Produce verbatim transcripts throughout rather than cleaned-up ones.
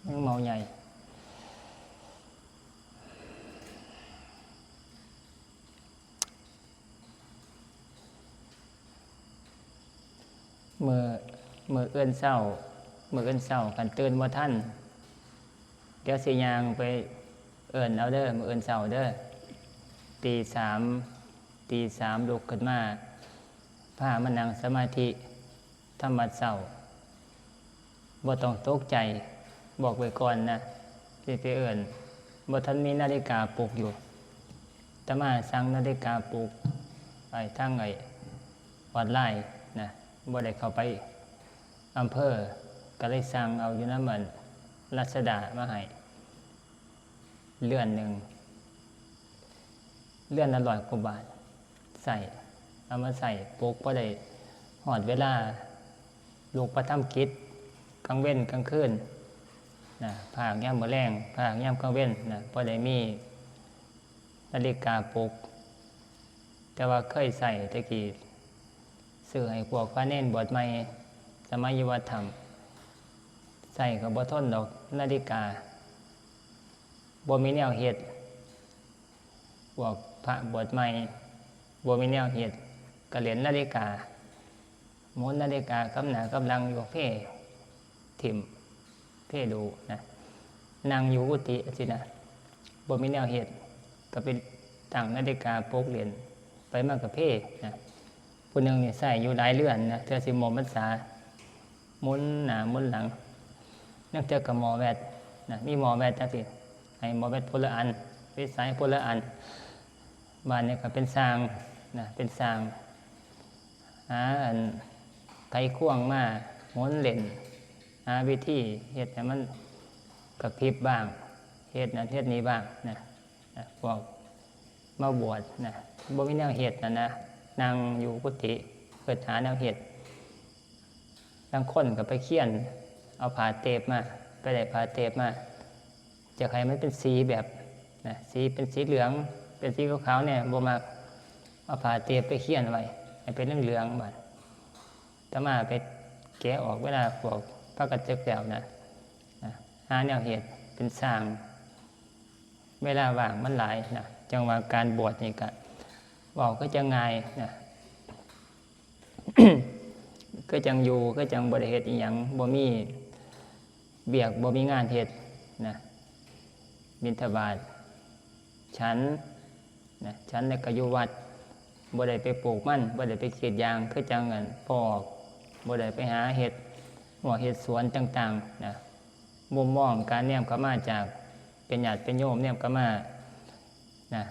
ยังเมาใหญ่ มื้อ มื้ออื่นเช้า มื้ออื่นเช้าคันตื่นบ่ทัน เดี๋ยวสิย่างไปเอิ้นเอาเด้อ มื้ออื่นเช้าเด้อ ตีสาม ตีสามลุกขึ้นมา พามานั่งสมาธิ ทำวัตรเช้า บ่ต้องตกใจ บอกไว้ก่อนนะ สิไปเอิ้น บ่ทันมีนาฬิกาปลุกอยู่ อาตมาสั่งนาฬิกาปลุก ไอ้ทางไอ้ออนไลน์นะ บ่ได้เข้าไปอำเภอ ก็เลยสั่งเอาอยู่นำอันลาซาด้ามาให้ เรือนหนึ่ง เรือนละร้อยกว่าบาท ใช้ เอามาใช้ปลุกพอได้ฮอดเวลา ลุกไปทำกิจ กลางเว็นกลางคืนนะ ภาคยามมื้อแลง ภาคยามกลางเว็นนะ พอได้มีนาฬิกาปลุก แต่ว่าเคยใช้แต่กี้ ซื้อให้พวกพระเณรบวชใหม่ สมัยอยู่วัดถ้ำ ใช้ก็บ่ทนดอกนาฬิกา บ่มีแนวเฮ็ด พวกพระบวชใหม่ บ่มีแนวเฮ็ด ก็เล่นนาฬิกา หมุนนาฬิกากับหน้ากับหลังอยู่ เพ่ถิ่ม เพ่ดูนะ นั่งอยู่กุฏิจั่งซี้นะ บ่มีแนวเฮ็ด ก็ไปตั้งนาฬิกาปลุกเล่น ไปมาก็เพ่นะ ผู้หนึ่งนี่ใช้อยู่หลายเรือนนะ เทื่อสิหมดพรรษา หมุนหน้าหมุนหลัง ลางเทื่อก็หม้อแวดนะ มีหม้อแวดจั่งซี้ ให้หม้อแวดผู้ละอัน ไปใส่ผู้ละอัน บาดนี้ก็เป็นช่างนะ เป็นช่าง หาอันไขควงมาหมุนเล่น หาวิธีเฮ็ดให้มันกระพริบบ้าง เฮ็ดนั่นเฮ็ดนี่บ้างนะ นะ พวกมาบวชนะ บ่มีแนวเฮ็ดนะนะ นั่งอยู่กุฏิ คิดหาแนวเฮ็ด ลางคนก็ไปเขียน เอาผ้าเตปมา ไปได้ผ้าเตปมา อยากให้มันเป็นสีแบบนะ สีเป็นสีเหลือง เป็นสีขาวๆ เนี่ย บ่มัก เอาผ้าเตปไปเขียนไว้ ให้เป็นเหลืองๆ บาด อาตมาไปแกะออกเวลาพวกพระกระเจิกแล้วนะ นะ หาแนวเฮ็ด เป็นช่าง เวลาว่างมันหลายนะ จั่งว่าการบวชนี่ก็ เว้าคือจั่งง่ายนะ คือจั่งอยู่ คือจั่งบ่ได้เฮ็ดอิหยัง บ่มีเวียก บ่มีงานเฮ็ดนะ บิณฑบาต ฉันนะ ฉันแล้วก็อยู่วัด บ่ได้ไปปลูกมัน บ่ได้ไปกรีดยาง คือจั่งอันปอก บ่ได้ไปหาเฮ็ด หัวเฮ็ดสวนต่างๆ นะ มุมมองการแนมเข้ามาจากเป็นญาติเป็นโยมแนมเข้ามานะ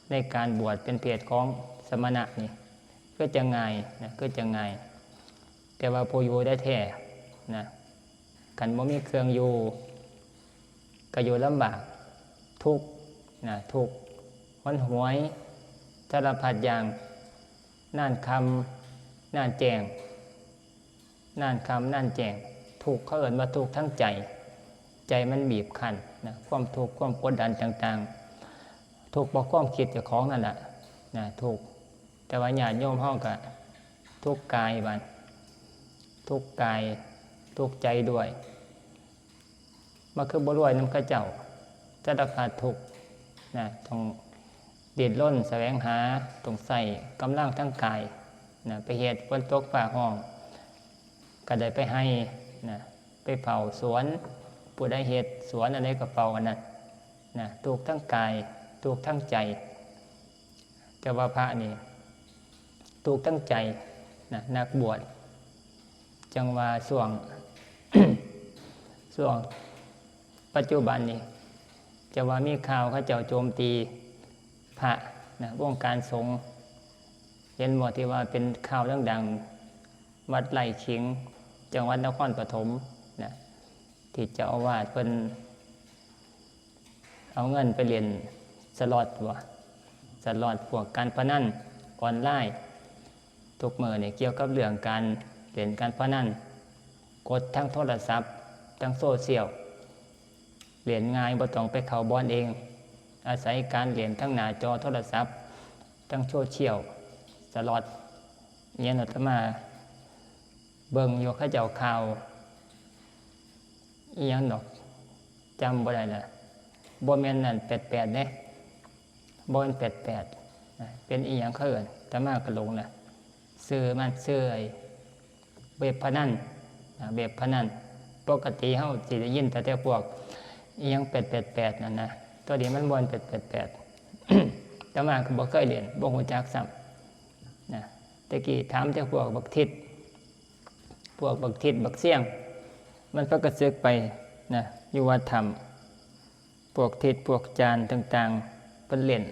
ในการบวชเป็นเพศของสมณะนี่ คือจั่งง่ายนะ คือจั่งง่าย แต่ว่าผู้อยู่ได้แท้นะ คันบ่มีเครื่องอยู่ ก็อยู่ลำบาก ทุกข์นะ ทุกข์หนหวย สารพัดอย่าง นานค่ำนานแจ้ง นานค่ำนานแจ้ง ทุกข์ เขาเอิ้นว่าทุกข์ทางใจ ใจมันบีบคั้นนะ ความทุกข์ ความกดดันต่างๆ ทุกข์เพราะความคิดเจ้าของนั่นแหละนะ ทุกข์ แต่ว่าญาติโยมเฮาก็ทุกข์กายบัด ทุกข์กาย ทุกข์ใจด้วย มาคือบ่รวยนำเขาเจ้า สารพัดทุกข์นะ ต้องดิ้นรนแสวงหา ต้องใช้กำลังทางกายนะ ไปเฮ็ด ฝนตกฟ้าร้อง ก็ได้ไปไฮ่นะ ไปเฝ้าสวน ผู้ใดเฮ็ดสวนอันใดก็เฝ้าอันนั้นนะ ทุกข์ทางกาย ทุกข์ทางใจ แต่ว่าพระนี่ ทุกข์ทางใจนะ นักบวช จั่งว่าช่วง ช่วงปัจจุบันนี่ จะว่ามีข่าวเขาเจ้าโจมตีพระนะ วงการสงฆ์ เห็นบ่ ที่ว่าเป็นข่าวดังๆ วัดไร่ขิง จังหวัดนครปฐมนะ ที่เจ้าอาวาสเพิ่นเอาเงินไปเล่นสล็อตบ่ สล็อต พวกการพนันออนไลน์ ทุกมื้อนี่เกี่ยวกับเรื่องการเล่นการพนัน กดทั้งโทรศัพท์ ทั้งโซเชียล เล่นง่าย บ่ต้องไปเข้าบ่อนเอง อาศัยการเล่นทั้งหน้าจอโทรศัพท์ ทั้งโซเชียล สล็อต เนี่ย อาตมาเบิ่งอยู่ เขาเจ้าข่าว อีหยังดอก จำบ่ได้ละ บ่แม่นนั่นแปดแปดเด้ บ่แม่นแปดแปดนะ เป็นอีหยังเขาเอิ้น อาตมาก็หลงละ ชื่อมันชื่อไอ้เว็บพนันนะ เว็บพนัน ปกติเฮาสิได้ยินแต่ แต่พวกอีหยังแปดแปดแปดนั่นนะ ตัวนี้มันบ่แม่นแปดแปดแปด อาตมาก็บ่เคยเล่น บ่ฮู้จักซ้ำนะ แต่กี้ถามแต่พวกบักทิด พวกบักทิดบักเสี้ยง มันพากันเสิร์ชไปนะ อยู่วัดถ้ำ พวกทิดพวกจานต่างๆ เพิ่นเล่น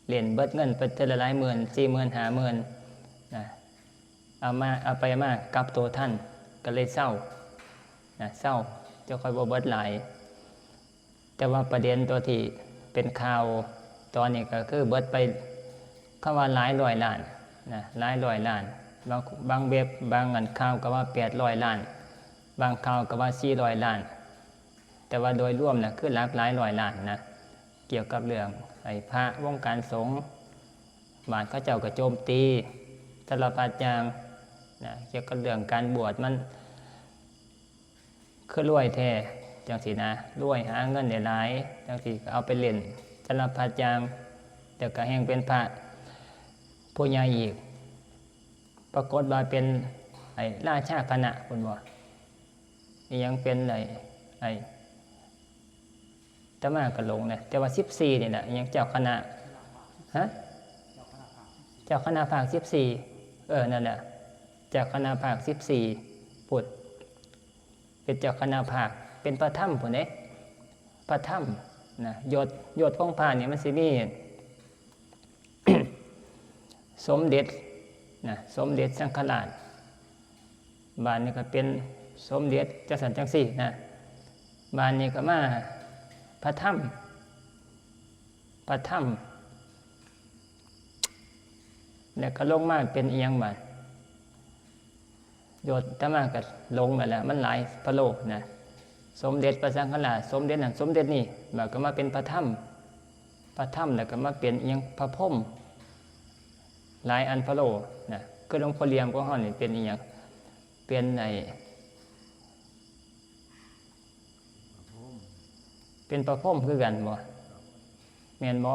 เล่นเบิดเงินไปเทื่อละหลายหมื่น สี่หมื่น ห้าหมื่นนะ เอามา เอาไปมากลับตัวทัน ก็เลยเซานะ เซา จั่งค่อยบ่เบิดหลาย แต่ว่าประเด็นตัวที่เป็นข่าวตอนนี้ก็คือเบิดไป คำว่าหลายร้อยล้านนะ หลายร้อยล้าน บาง บางเว็บ บางอันข่าวก็ว่าแปดร้อยล้าน บางข่าวก็ว่าสี่ร้อยล้าน แต่ว่าโดยรวมนะ คือหลักหลายร้อยล้านนะ เกี่ยวกับเรื่องไอ้พระวงการสงฆ์ บาดเขาเจ้าก็โจมตีสารพัดอย่างนะ เกี่ยวกับเรื่องการบวช มันคือรวยแท้จั่งซี้นะ รวยหาเงินได้หลายจั่งซี้ ก็เอาไปเล่นสารพัดอย่าง แต่ก็แฮ่งเป็นพระผู้ใหญ่อีก ปรากฏว่าเป็นไอ้ราชาคณะพุ้นบ่ อีหยังเป็นไอ้ ไอ้ อาตมาก็หลงนะ แต่ว่าสิบสี่นี่แหละ อีหยังเจ้าคณะ ฮะ เจ้าคณะภาคสิบสี่ เออ นั่นแหละ เจ้าคณะภาคสิบสี่พุ้น เป็นเจ้าคณะภาค เป็นพระธรรมพุ้นเด้ พระธรรมนะ ยศ ยศของพระนี่มันสิมี สมเด็จนะ สมเด็จสังฆราช บาดนี้ก็เป็นสมเด็จจั่งซั้นจั่งซี้นะ บาดนี้ก็มาพระธรรม พระธรรม แล้วก็ลงมาเป็นอีหยังบาด ยศ อาตมาก็หลงแล้วแหละ มันหลายพระโลกนะ สมเด็จพระสังฆราช สมเด็จนั่น สมเด็จนี่ บาดก็มาเป็นพระธรรม พระธรรมแล้วก็มาเป็นอีหยัง พระพรหม หลายอันพะโลนะ คือหลวงพ่อเหลี่ยมของเฮานี่เป็นอีหยัง เป็นไอ้ เป็นพระพรหมคือกันบ่ แม่นบ่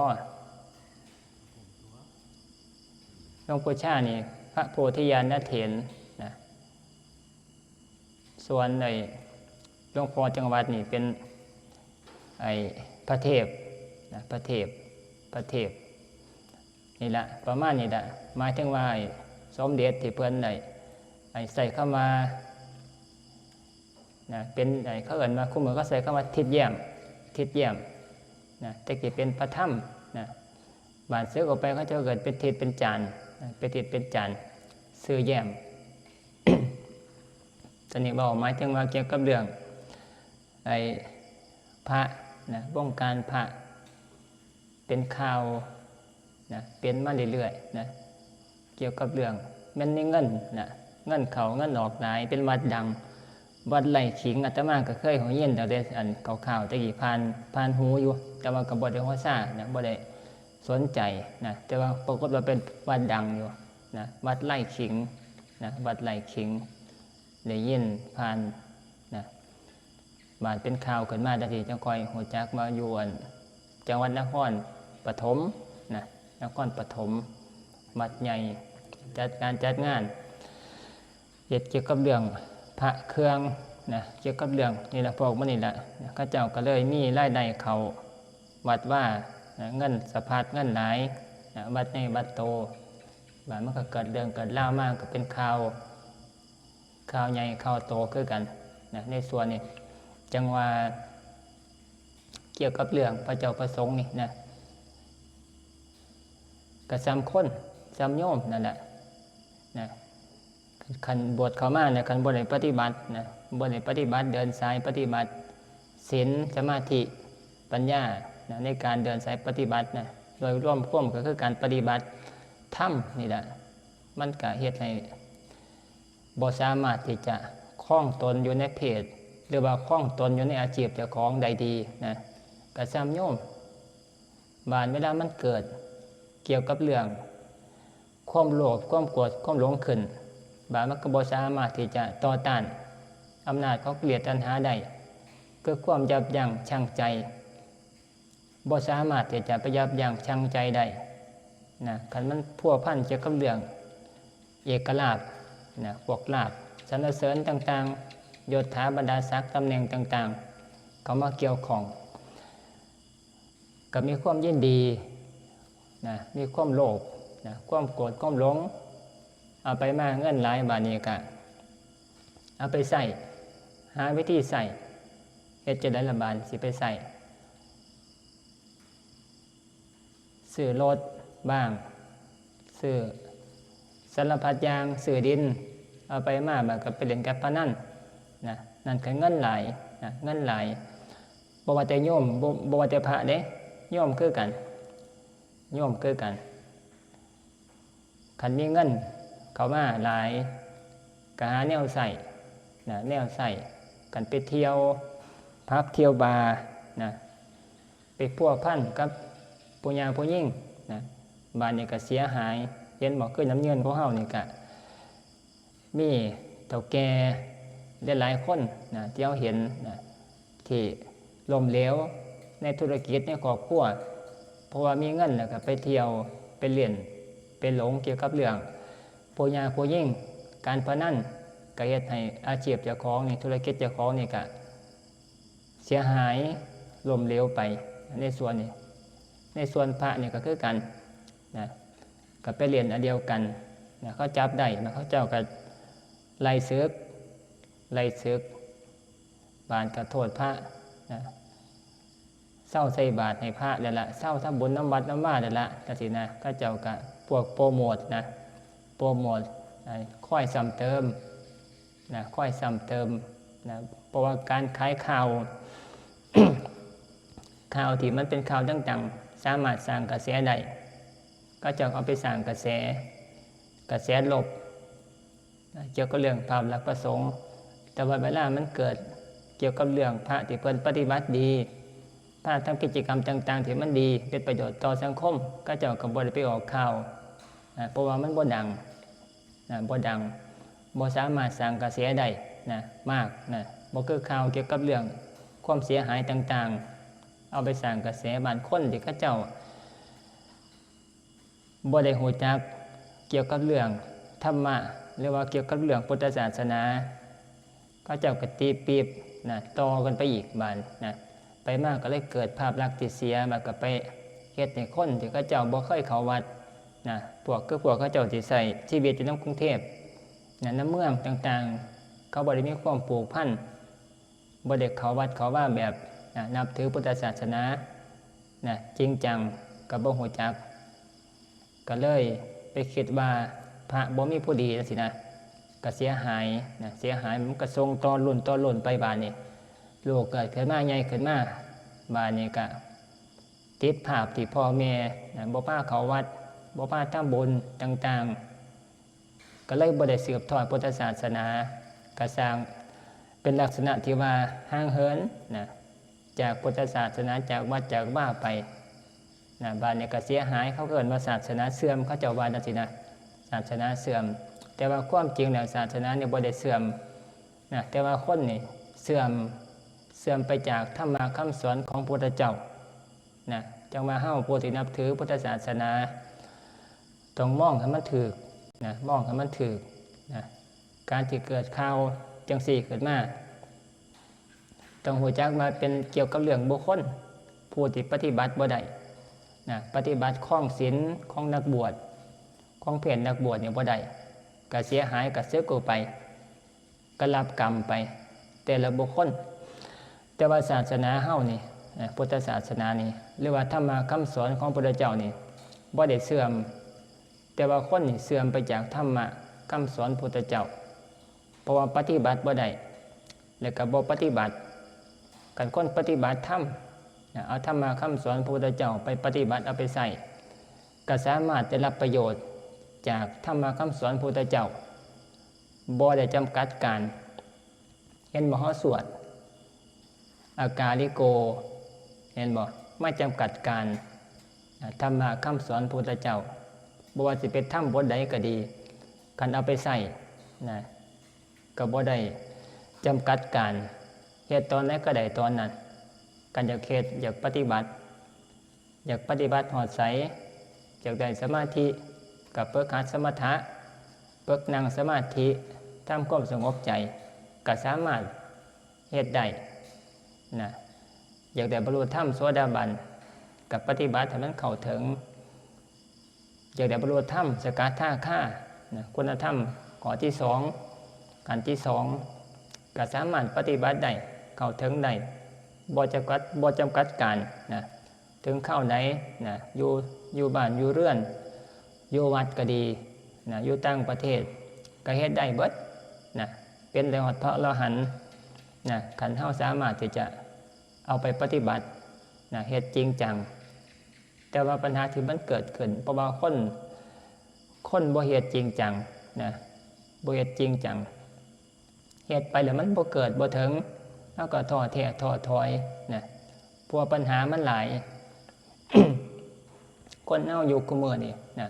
หลวงปู่ชานี่ พระโพธิญาณเถรนะ ส่วนไอ้หลวงพ่อจังหวัดนี่เป็นไอ้พระเทพนะ พระเทพ พระเทพ นี่ละ ประมาณนี้ละ หมายถึงว่าไอ้สมเด็จที่เพิ่นได้ไอ้ใช้คำว่านะ เป็นไอ้เขาเอิ้นว่า คุมื้อเขาใช้คำว่าทิดแย้ม ทิดแย้มนะ แต่กี้เป็นพระธรรมนะ บาดเสือออกไปเขาเจ้าเกิดเป็นทิดเป็นจานนะ เป็นทิดเป็นจาน ชื่อแย้ม ตอนนี้เว้าหมายถึงว่าเกี่ยวกับเรื่องไอ้พระนะ วงการพระ เป็นข่าวนะ เป็นมาเรื่อยๆนะ เกี่ยวกับเรื่องแม่นมีเงินนะ เงินเข้าเงินออกหลาย เป็นวัดดัง วัดไร่ขิง อาตมาก็เคยได้ยินตั้งแต่อันข่าวๆ แต่กี้ผ่าน ผ่านหูอยู่ แต่ว่าก็บ่ได้ฮอดซานะ บ่ได้สนใจนะ แต่ว่าปรากฏว่าเป็นวัดดังอยู่นะ วัดไร่ขิงนะ วัดไร่ขิง ได้ยินผ่านนะ บาดเป็นข่าวขึ้นมาจั่งซี้ จั่งค่อยฮู้จักว่าอยู่อันจังหวัดนครปฐมนะ นครปฐม วัดใหญ่ จัดการจัดงาน เฮ็ดเกี่ยวกับเรื่องพระเครื่องนะ เกี่ยวกับเรื่องนี่ละ พวกมันนี่ละนะ เขาเจ้าก็เลยมีรายได้เข้าวัดวานะ เงินสะพัด เงินหลายนะ วัดใหญ่วัดโต บาดมันก็เกิดเรื่องเกิดราวมา ก็เป็นข่าว ข่าวใหญ่ข่าวโตคือกันนะ ในส่วนนี้ จั่งว่าเกี่ยวกับเรื่องพระเจ้าพระสงฆ์นี่นะ ก็ส่ำคน ส่ำโยมนั่นแหละนะ คันบวชเข้ามาเนี่ย คันบ่ได้ปฏิบัตินะ บ่ได้ปฏิบัติ เดินสายปฏิบัติศีล สมาธิ ปัญญานะ ในการเดินสายปฏิบัตินะ โดยรวมความก็คือการปฏิบัติธรรมนี่แหละ มันก็เฮ็ดให้บ่สามารถที่จะครองตนอยู่ในเพศ หรือว่าครองตนอยู่ในอาชีพเจ้าของได้ดีนะ ก็ส่ำโยม บาดเวลามันเกิดเกี่ยวกับเรื่องความโลภ ความโกรธ ความหลงขึ้น บาดมันก็บ่สามารถที่จะต่อต้าน อำนาจของกิเลสตัณหาได้ คือความยับยั้งชั่งใจ บ่สามารถที่จะไปยับยั้งชั่งใจได้นะ คันมันพัวพันเกี่ยวกับเรื่องเอกลาภนะ พวกลาภสรรเสริญต่างๆ ยศถาบรรดาศักดิ์ตำแหน่งต่างๆ เข้ามาเกี่ยวข้อง ก็มีความยินดีนะ มีความโลภนะ ความโกรธ ความหลง เอาไปมาเงินหลาย บาดนี้ก็เอาไปใช้ หาวิธีใช้ เฮ็ดจั่งใดล่ะบาดสิไปใช้ ซื้อรถบ้าง ซื้อสารพัดอย่าง ซื้อดิน เอาไปมา บาดก็ไปเล่นการพนันนะ นั่นก็เงินหลายนะ เงินหลาย บ่ว่าแต่โยม บ่ บ่ว่าแต่พระเด้ โยมคือกัน โยมคือกัน คันมีเงินเข้ามาหลาย ก็หาแนวใช้นะ แนวใช้ คันไปเที่ยวผับเที่ยวบาร์นะ ไปพัวพันกับผู้หญิงผู้หญิงนะ บาดนี้ก็เสียหาย เห็นบ่ คือน้ำเงินของเฮานี่ก็ มีเฒ่าแก่หลายๆคนนะ ที่เฮาเห็นนะ ที่ล้มเหลวในธุรกิจในครอบครัว เพราะว่ามีเงินแล้วก็ไปเที่ยว ไปเล่น ไปหลงเกี่ยวกับเรื่องผู้หญิงผู้หญิง การพนัน ก็เฮ็ดให้อาชีพเจ้าของนี่ ธุรกิจเจ้าของนี่ก็เสียหาย ล้มเหลวไป ในส่วนนี้ ในส่วนพระนี่ก็คือกันนะ ก็ไปเล่นอันเดียวกันนะ เขาจับได้นะ เขาเจ้าก็ไล่สึก ไล่สึก บาดก็โทษพระนะ เซาใส่บาตรให้พระแล้วละ เซาทำบุญนำวัดนำวาแล้วละ จั่งซี้นะ เขาเจ้าก็พวกโปรโมทนะ โปรโมท อ่า คอยซ้ำเติมนะ คอยซ้ำเติมนะ เพราะว่าการขายข่าว ข่าวที่มันเป็นข่าวต่างๆ สามารถสร้างกระแสได้ เขาเจ้าเอาไปสร้างกระแส กระแสลบนะ เกี่ยวกับเรื่องภาพลักษณ์พระสงฆ์ แต่ว่าเวลามันเกิดเกี่ยวกับเรื่องพระที่เพิ่นปฏิบัติดี พระทำกิจกรรมต่างๆ ที่มันดี เป็นประโยชน์ต่อสังคม เขาเจ้าก็บ่ได้ไปออกข่าวนะ เพราะว่ามันบ่ดังนะ บ่ดัง บ่สามารถสร้างกระแสได้นะ มากนะ บ่คือข่าวเกี่ยวกับเรื่องความเสียหายต่างๆ เอาไปสร้างกระแส บางคนที่เขาเจ้าบ่ได้รู้จักเกี่ยวกับเรื่องธรรมะ หรือว่าเกี่ยวกับเรื่องพุทธศาสนา เขาเจ้าก็ตีปีบนะ ต่อกันไปอีกบาดนะ ไปมาก็เลยเกิดภาพลักษณ์ที่เสีย บาดก็ไปเฮ็ดให้คนที่เขาเจ้าบ่เคยเข้าวัดนะ พวกคือพวกเขาเจ้าที่ใช้ชีวิตอยู่นำกรุงเทพฯนะ นำเมืองต่างๆ เขาบ่ได้มีความผูกพัน บ่ได้เข้าวัดเข้าวาแบบนะ นับถือพุทธศาสนานะ จริงจัง ก็บ่รู้จัก ก็เลยไปคิดว่าพระบ่มีผู้ดีจั่งซี้นะ ก็เสียหายนะ เสียหาย มันก็ส่งต่อรุ่นต่อรุ่นไป บาดนี้ ลูกเกิดขึ้นมา ใหญ่ขึ้นมา บาดนี้ก็ติดภาพที่พ่อแม่นะ บ่พาเข้าวัด บ่พาทำบุญต่างๆ ก็เลยบ่ได้สืบทอดพุทธศาสนา ก็สร้างเป็นลักษณะที่ว่าห่างเหินนะ จากพุทธศาสนา จากวัดจากวาไปนะ บาดนี้ก็เสียหาย เขาก็เอิ้นว่าศาสนาเสื่อม เขาเจ้าว่าจั่งซี้นะ ศาสนาเสื่อม แต่ว่าความจริงแล้วศาสนานี่บ่ได้เสื่อมนะ แต่ว่าคนนี่เสื่อม เสื่อมไปจากธรรมะคำสอนของพระพุทธเจ้านะ จั่งว่าเฮาผู้ที่นับถือพุทธศาสนา ต้องมองให้มันถูกนะ มองให้มันถูกนะ การที่เกิดข่าวจั่งซี้ขึ้นมา ต้องรู้จักว่าเป็นเกี่ยวกับเรื่องบุคคล ผู้ที่ปฏิบัติบ่ได้นะ ปฏิบัติครองศีลของนักบวช ครองเพศนักบวชนี่บ่ได้ ก็เสียหาย ก็สึกออกไป ก็รับกรรมไป แต่ละบุคคล แต่ว่าศาสนาเฮานี่นะ พุทธศาสนานี่ หรือว่าธรรมะคำสอนของพระพุทธเจ้านี่ บ่ได้เสื่อม แต่ว่าคนนี่เสื่อมไปจากธรรมะคำสอนพุทธเจ้า เพราะว่าปฏิบัติบ่ได้ แล้วก็บ่ปฏิบัติ คันคนปฏิบัติธรรมนะ เอาธรรมะคำสอนพระพุทธเจ้าไปปฏิบัติ เอาไปใช้ ก็สามารถได้รับประโยชน์จากธรรมะคำสอนพระพุทธเจ้า บ่ได้จำกัดการ เห็นบ่ เฮาสวด อากาลิโก เห็นบ่ มาจำกัดการนะ ธรรมะคำสอนพระพุทธเจ้า บ่ว่าสิไปทำบทใดก็ดี คันเอาไปใช้นะ ก็บ่ได้ จำกัดการ เฮ็ดตอนใดก็ได้ตอนนั้น คันอยากเฮ็ด อยากปฏิบัติ อยากปฏิบัติฮอดไส อยากได้สมาธิ ก็ฝึกหัดสมถะ ฝึกนั่งสมาธิ ทำความสงบใจ ก็สามารถเฮ็ดได้นะ อยากได้บรรลุธรรมโสดาบัน ก็ปฏิบัติให้มันเข้าถึง อยากได้บรรลุธรรมสกทาคานะ คุณธรรมข้อที่สอง ขั้นที่สอง ก็สามารถปฏิบัติได้ เข้าถึงได้ บ่จำกัด บ่จำกัดการนะ ถึงคราวใดนะ อยู่ อยู่บ้านอยู่เรือน อยู่วัดก็ดีนะ อยู่ต่างประเทศ ก็เฮ็ดได้เบิดนะ เป็นได้ฮอดพระอรหันต์นะ คันเฮาสามารถที่จะเอาไปปฏิบัตินะ เฮ็ดจริงจัง แต่ว่าปัญหาที่มันเกิดขึ้น เพราะว่าคน คนบ่เฮ็ดจริงจังนะ บ่เฮ็ดจริงจัง เฮ็ดไปแล้วมันบ่เกิดบ่ถึง เฮาก็ท้อแท้ท้อถอยนะ เพราะว่าปัญหามันหลาย คนเฮายุคคุมื้อนี่นะ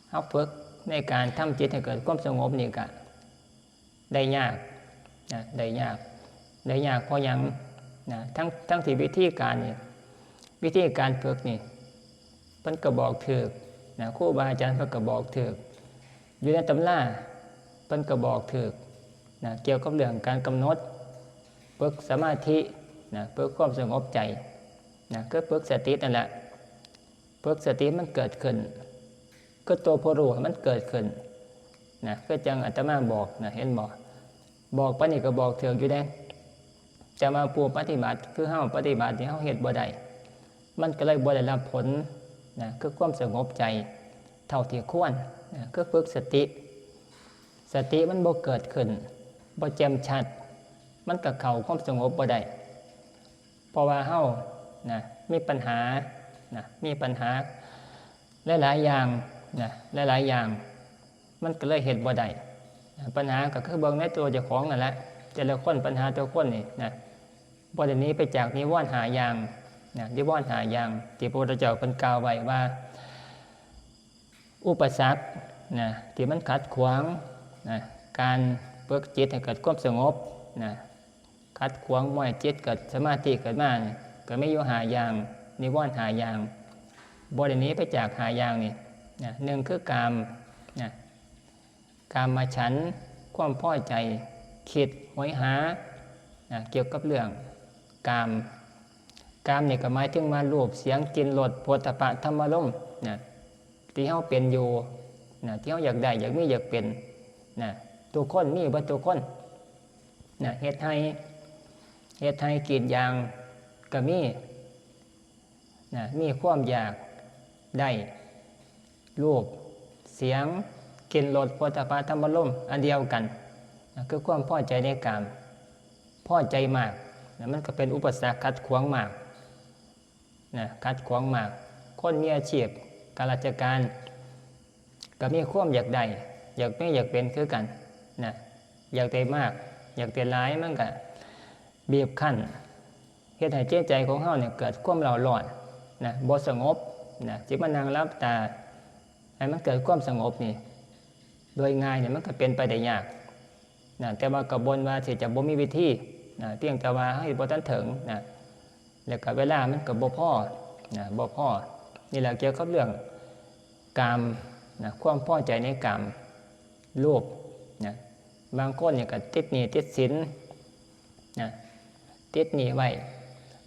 เฮาฝึกในการทำจิตให้เกิดความสงบนี่ก็ได้ยากนะ ได้ยาก ได้ยากเพราะหยังนะ ทั้ง ทั้งที่วิธีการนี่ วิธีการฝึกนี่ เพิ่นก็บอกถูกนะ ครูบาอาจารย์เพิ่นก็บอกถูก อยู่ในตำราเพิ่นก็บอกถูกนะ เกี่ยวกับเรื่องการกำหนด ฝึกสมาธินะ ฝึกความสงบใจนะ คือฝึกสตินั่นแหละ ฝึกสติมันเกิดขึ้น คือตัวผู้รู้มันเกิดขึ้นนะ คือจั่งอาตมาบอกนะ เห็นบ่ บอกปานนี้ก็บอกถูกอยู่เด้ แต่ว่าผู้ปฏิบัติ คือเฮาปฏิบัตินี่เฮาเฮ็ดบ่ได้ มันก็เลยบ่ได้รับผลนะ คือความสงบใจเท่าที่ควรนะ คือฝึกสติ สติมันบ่เกิดขึ้น บ่แจ่มชัด มันก็เข้าความสงบบ่ได้ เพราะว่าเฮานะ มีปัญหานะ มีปัญหาหลายๆอย่างนะ หลายๆอย่าง มันก็เลยเฮ็ดบ่ได้นะ ปัญหาก็คือเบิ่งในตัวเจ้าของนั่นแหละ แต่ละคน ปัญหาแต่ละคนนี่นะ บ่ได้หนีไปจากนิวรณ์ห้าอย่างนะ นิวรณ์ห้าอย่าง ที่พระพุทธเจ้าเพิ่นกล่าวไว้ว่า อุปสรรคนะ ที่มันขัดขวางนะ การฝึกจิตให้เกิดความสงบนะ ขัดขวางบ่ให้จิตเกิดสมาธิขึ้นมานี่ ก็มีอยู่ห้าอย่าง นิวรณ์ห้าอย่าง บ่ได้หนีไปจากห้าอย่างนี่นะ หนึ่งคือกามนะ กามฉันท์ ความพอใจ คิดโหยหานะ เกี่ยวกับเรื่องกาม กามนี่ก็หมายถึงว่ารูป เสียง กลิ่น รส โผฏฐัพพะ ธรรมารมณ์นะ ที่เฮาเป็นอยู่นะ ที่เฮาอยากได้ อยากมี อยากเป็นนะ ทุกคนมีเบิดทุกคนนะ เฮ็ดไฮ่ เฮ็ดไฮ่กรีดยางก็มีนะ มีความอยากได้รูป เสียง กลิ่น รส โผฏฐัพพะ ธรรมารมณ์อันเดียวกันนะ คือความพอใจในกาม พอใจมากนะ มันก็เป็นอุปสรรคขัดขวางมากนะ ขัดขวางมาก คนมีอาชีพข้าราชการ ก็มีความอยากได้ อยากมี อยากเป็นคือกันนะ อยากได้มาก อยากได้หลาย มันก็บีบคั้น เฮ็ดให้จิตใจของเฮาเนี่ยเกิดความเร่าร้อนนะ บ่สงบนะ สิมานั่งหลับตาให้มันเกิดความสงบนี่ โดยง่ายเนี่ยมันก็เป็นไปได้ยากนะ แต่ว่าก็บ่นว่าสิจะบ่มีวิธีนะ เพียงแต่ว่าเฮาเฮ็ดบ่ทันถึงนะ แล้วก็เวลามันก็บ่พอนะ บ่พอ นี่แหละเกี่ยวกับเรื่องกามนะ ความพอใจในกาม โลภนะ บางคนเนี่ยก็ติดหนี้ติดสินนะ ติดหนี้ไว้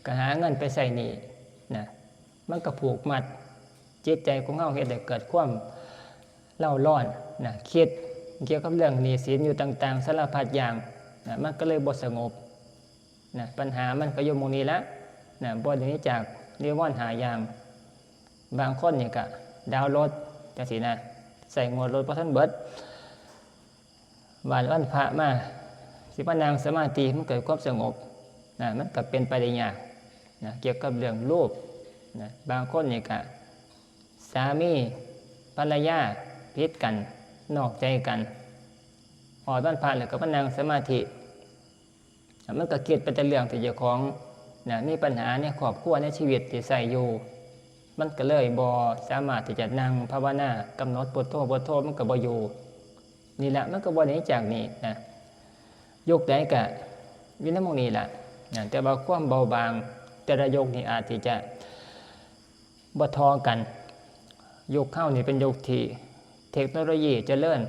ก็หาเงินไปใช้หนี้นะ มันก็ผูกมัดจิตใจของเฮา เฮ็ดให้เกิดความเร่าร้อนนะ คิดเกี่ยวกับเรื่องหนี้สินอยู่ต่างๆ สารพัดอย่างนะ มันก็เลยบ่สงบนะ ปัญหามันก็อยู่หม่องนี้ละนะ บ่ได้หนีจากนิวรณ์ห้าอย่าง บางคนนี่ก็ดาวน์รถจังซี้นะ ใช้งวดรถบ่ทันเบิด วัน วันพระมา สิมานั่งสมาธิมันเกิดความสงบนะ มันก็เป็นไปได้ยากนะ เกี่ยวกับเรื่องโลภนะ บางคนนี่ก็สามีภรรยาผิดกัน นอกใจกัน ฮอดวันพระแล้วก็มานั่งสมาธิ มันก็คิดไปแต่เรื่องที่เจ้าของนะ มีปัญหาในครอบครัวในชีวิตที่ใช้อยู่ มันก็เลยบ่สามารถที่จะนั่งภาวนากำหนดพุทโธ พุทโธ มันก็บ่อยู่ นี่แหละ มันก็บ่หนีจากนี่นะ ยุคใดก็อยู่ในหม่องนี้ล่ะนะ แต่ว่าความเบาบางแต่ละยุคนี่อาจที่จะบ่เท่ากัน ยุคเฮานี่เป็นยุคที่เทคโนโลยีเจริญ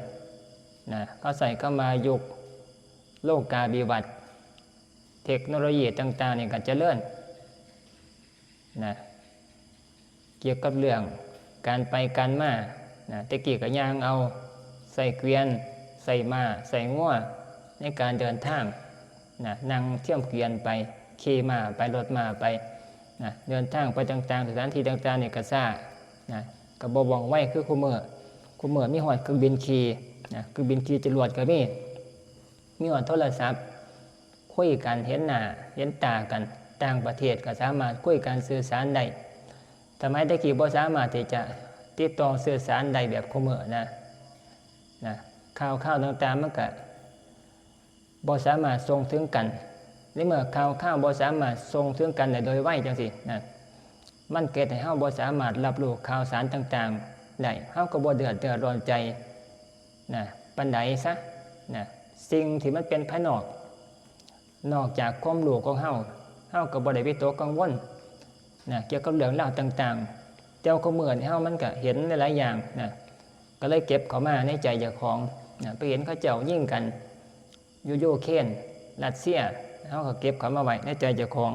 นะ เขาใช้คำว่ายุคโลกาภิวัตน์ เทคโนโลยีต่างๆนี่ก็เจริญนะ เกี่ยวกับเรื่องการไปการมานะ แต่กี้ก็ย่างเอา ใช้เกวียน ใช้ม้า ใช้งัว ในการเดินทางนะ นั่งเทียมเกวียนไป ขี่ม้าไป รถม้าไปนะ เดินทางไปต่างๆ สถานที่ต่างๆนี่ก็ช้านะ ก็บ่ว่องไวคือคุมื้อ คุมื้อมีฮอดเครื่องบินขี่นะ เครื่องบินขี่จรวดก็มี มีฮอดโทรศัพท์ คุยกันเห็นหน้าเห็นตากัน ต่างประเทศก็สามารถคุยกันสื่อสารได้ สมัยแต่กี้บ่สามารถที่จะติดต่อสื่อสารได้แบบคุมื้อนะ นะ ข่าวข่าวต่างๆมันก็บ่สามารถส่งถึงกัน ในเมื่อข่าวข่าวบ่สามารถส่งถึงกันได้โดยไวจังซี่นะ มันเฮ็ดให้เฮาบ่สามารถรับรู้ข่าวสารต่างๆได้ เฮาก็บ่เดือดเดือดร้อนใจนะ ปานใดซะนะ สิ่งที่มันเป็นภายนอก นอกจากความรู้ของเฮา เฮาก็บ่ได้วิตกกังวลนะ เกี่ยวกับเรื่องราวต่างๆ แต่ว่าคุมื้อนี้เฮามันก็เห็นหลายๆอย่างนะ ก็เลยเก็บเข้ามาในใจเจ้าของนะ ไปเห็นเขาเจ้ายิงกันอยู่ยูเครน รัสเซีย เฮาก็เก็บเข้ามาไว้ในใจเจ้าของ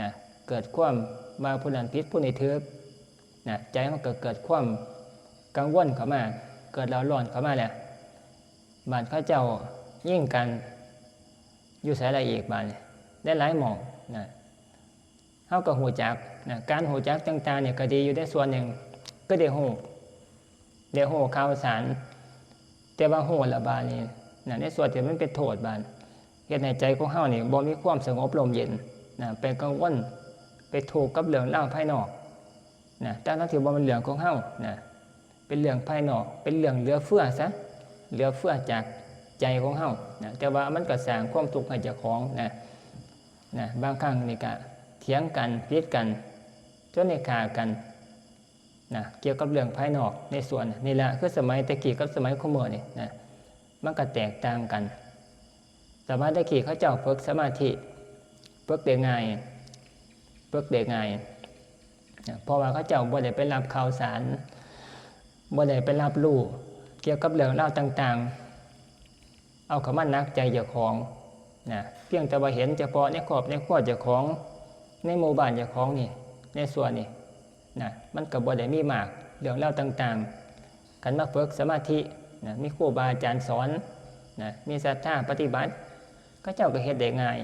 นะ เกิดความว่าผู้นั้นผิดผู้นี้ถูกนะ ใจเฮาก็เกิดความกังวลเข้ามา เกิดเร่าร้อนเข้ามาแล้ว บาดเขาเจ้ายิงกันอยู่ไสละอีกบาดนี้ ได้หลายหม่องนะ เฮาก็ฮู้จักนะ การฮู้จักต่างๆนี่ก็ดีอยู่ในส่วนหนึ่ง ก็ได้ฮู้ ได้ฮู้ข่าวสาร แต่ว่าฮู้ละบาดนี้นะ ในส่วนที่มันเป็นโทษบาด เฮ็ดให้ใจของเฮานี่บ่มีความสงบร่มเย็นนะ ไปกังวล ไปทุกข์กับเรื่องราวภายนอกนะ ทั้งๆที่บ่แม่นเรื่องของเฮานะ เป็นเรื่องภายนอก เป็นเรื่องเหลือเฟือซะ เหลือเฟือจากใจของเฮานะ แต่ว่ามันก็สร้างความทุกข์ให้เจ้าของนะ นะ บางครั้งนี่ก็เถียงกัน ผิดกัน จนได้ฆ่ากันนะ เกี่ยวกับเรื่องภายนอกในส่วนนี่แหละ คือสมัยแต่กี้กับสมัยคุมื้อนี่นะ มันก็แตกต่างกัน สมัยแต่กี้เขาเจ้าฝึกสมาธิ ฝึกได้ง่าย ฝึกได้ง่ายนะ เพราะว่าเขาเจ้าบ่ได้ไปรับข่าวสาร บ่ได้ไปรับรู้เกี่ยวกับเรื่องราวต่างๆ เอาเข้ามาหนักใจเจ้าของนะ เพียงแต่ว่าเห็นเฉพาะในครอบในครัวเจ้าของ ในหมู่บ้านเจ้าของนี่ ในส่วนนี่นะ มันก็บ่ได้มีมากเรื่องราวต่างๆ คันมาฝึกสมาธินะ มีครูบาอาจารย์สอนนะ มีศรัทธาปฏิบัติ เขาเจ้าก็เฮ็ดได้ง่าย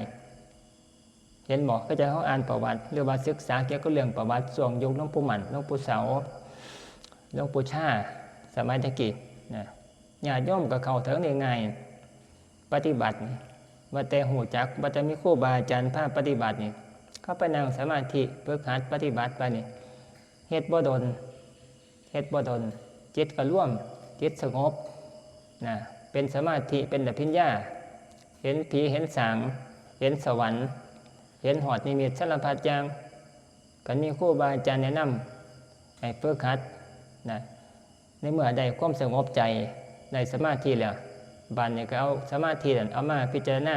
เห็นบ่ เขาเจ้า เฮาอ่านประวัติ หรือว่าศึกษาเกี่ยวกับเรื่องประวัติช่วงยุคหลวงปู่มั่น หลวงปู่เสา หลวงปู่ชา สมัยแต่กี้นะ ญาติโยมก็เข้าถึงได้ง่าย ปฏิบัตินี่ ว่าแต่ฮู้จัก ว่าแต่มีครูบาอาจารย์พาปฏิบัตินี่ เขาไปนั่งสมาธิ ฝึกหัดปฏิบัติไปนี่ เฮ็ดบ่ดน เฮ็ดบ่ดน จิตก็รวม จิตสงบนะ เป็นสมาธิ เป็นอภิญญา เห็นผี เห็นสาง เห็นสวรรค์ เห็นฮอดนิมิตสารพัดอย่าง คันมีครูบาอาจารย์แนะนำให้ฝึกหัดนะ ในเมื่อได้ความสงบใจ ได้สมาธิแล้ว บาดนี้ก็เอาสมาธินั้นเอามาพิจารณา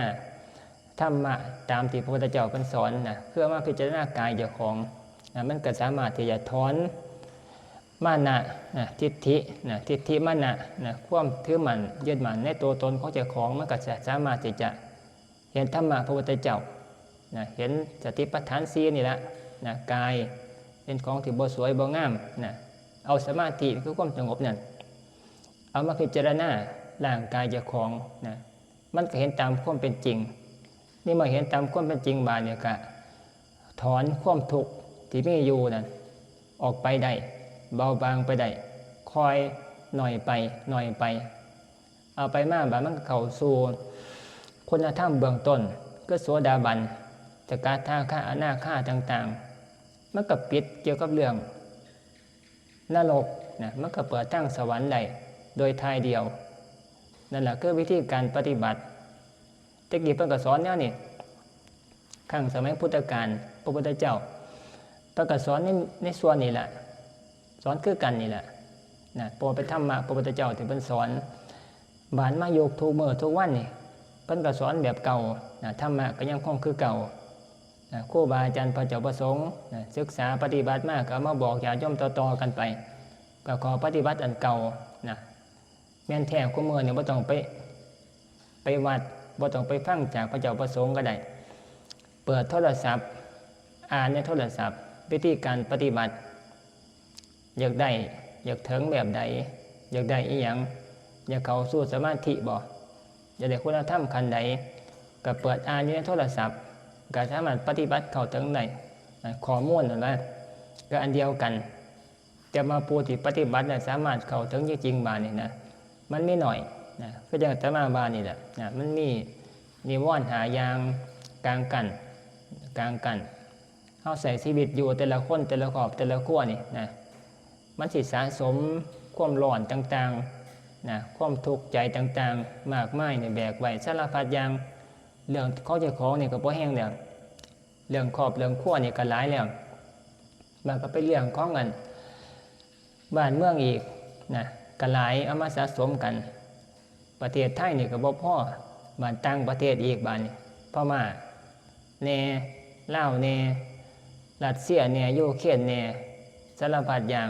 ธรรมะตามที่พระพุทธเจ้าเพิ่นสอนนะ คือเอามาพิจารณากายเจ้าของนะ มันก็สามารถที่จะถอนมานะนะ ทิฏฐินะ ทิฏฐิมานะนะ ความถือมั่นยึดมั่นในตัวตนของเจ้าของ มันก็จะสามารถที่จะ เห็นธรรมะพระพุทธเจ้านะ เห็นสติปัฏฐานสี่นี่ละนะ กายเป็นของที่บ่สวยบ่งามนะ เอาสมาธิคือความสงบนั่น เอามาพิจารณาร่างกายเจ้าของนะ มันก็เห็นตามความเป็นจริง นี่เมื่อเห็นตามความเป็นจริงบาดนี้ก็ถอนความทุกข์ที่มีอยู่นั่นออกไปได้ เบาบางไปได้ ค่อยหน่อยไป หน่อยไป เอาไปมาบาดมันก็เข้าสู่คุณธรรมเบื้องต้น คือโสดาบัน สกทาคา อนาคาต่างๆ มันก็ปิดเกี่ยวกับเรื่องนรกนะ มันก็เปิดทางสวรรค์ได้โดยถ่ายเดียว นั่นแหละคือวิธีการปฏิบัติ แต่กี้เพิ่นก็สอนแนวนี้ ครั้งสมัยพุทธกาล พระพุทธเจ้า เพิ่นก็สอนใน ในส่วนนี้แหละ สอนคือกันนี่แหละนะ เพราะว่าเป็นธรรมะพระพุทธเจ้าที่เพิ่นสอน บาดมายุคทุกมื้อทุกวันนี่ เพิ่นก็สอนแบบเก่านะ ธรรมะก็ยังคงคือเก่านะ ครูบาอาจารย์พระเจ้าประสงค์นะ ศึกษาปฏิบัติมาก็เอามาบอกญาติโยมต่อๆกันไป ก็ขอปฏิบัติอันเก่านะ แม่นแท้คู่มื้อนี่บ่ต้องไป ไปวัด บ่ต้องไปฟังจากพระเจ้าประสงค์ก็ได้ เปิดโทรศัพท์ อ่านในโทรศัพท์ วิธีการปฏิบัติ อยากได้ อยากถึงแบบใด อยากได้อีหยัง อยากเข้าสู่สมาธิบ่ อยากได้คุณธรรมขั้นใด ก็เปิดอ่านอยู่ในโทรศัพท์ ก็สามารถปฏิบัติเข้าถึงได้ ข้อมูลนั่นแหละ ก็อันเดียวกัน แต่ว่าผู้ที่ปฏิบัติแล้วสามารถเข้าถึงจริงๆบาดนี่นะ มันมีหน่อยนะ คือจั่งอาตมาว่านี่แหละนะ มันมีนิวรณ์ห้าอย่าง กลางกั้น กลางกั้น เฮาใช้ชีวิตอยู่แต่ละคนแต่ละครอบแต่ละครัวนี่นะ มันสิสะสมความร้อนต่างๆนะ ความทุกข์ใจต่างๆ มากมายนี่แบกไว้สารพัดอย่าง เรื่องของเจ้าของนี่ก็บ่แห้งแล้ว เรื่องครอบเรื่องครัวนี่ก็หลายแล้ว มันก็เป็นเรื่องของอันบ้านเมืองอีกนะ ก็หลายเอามาสะสมกัน ประเทศไทยนี่ก็บ่พอ บ้านต่างประเทศอีก บ้านนี้ พม่าแหน่ ลาวแหน่ รัสเซียแหน่ ยูเครนแหน่ สารพัดอย่าง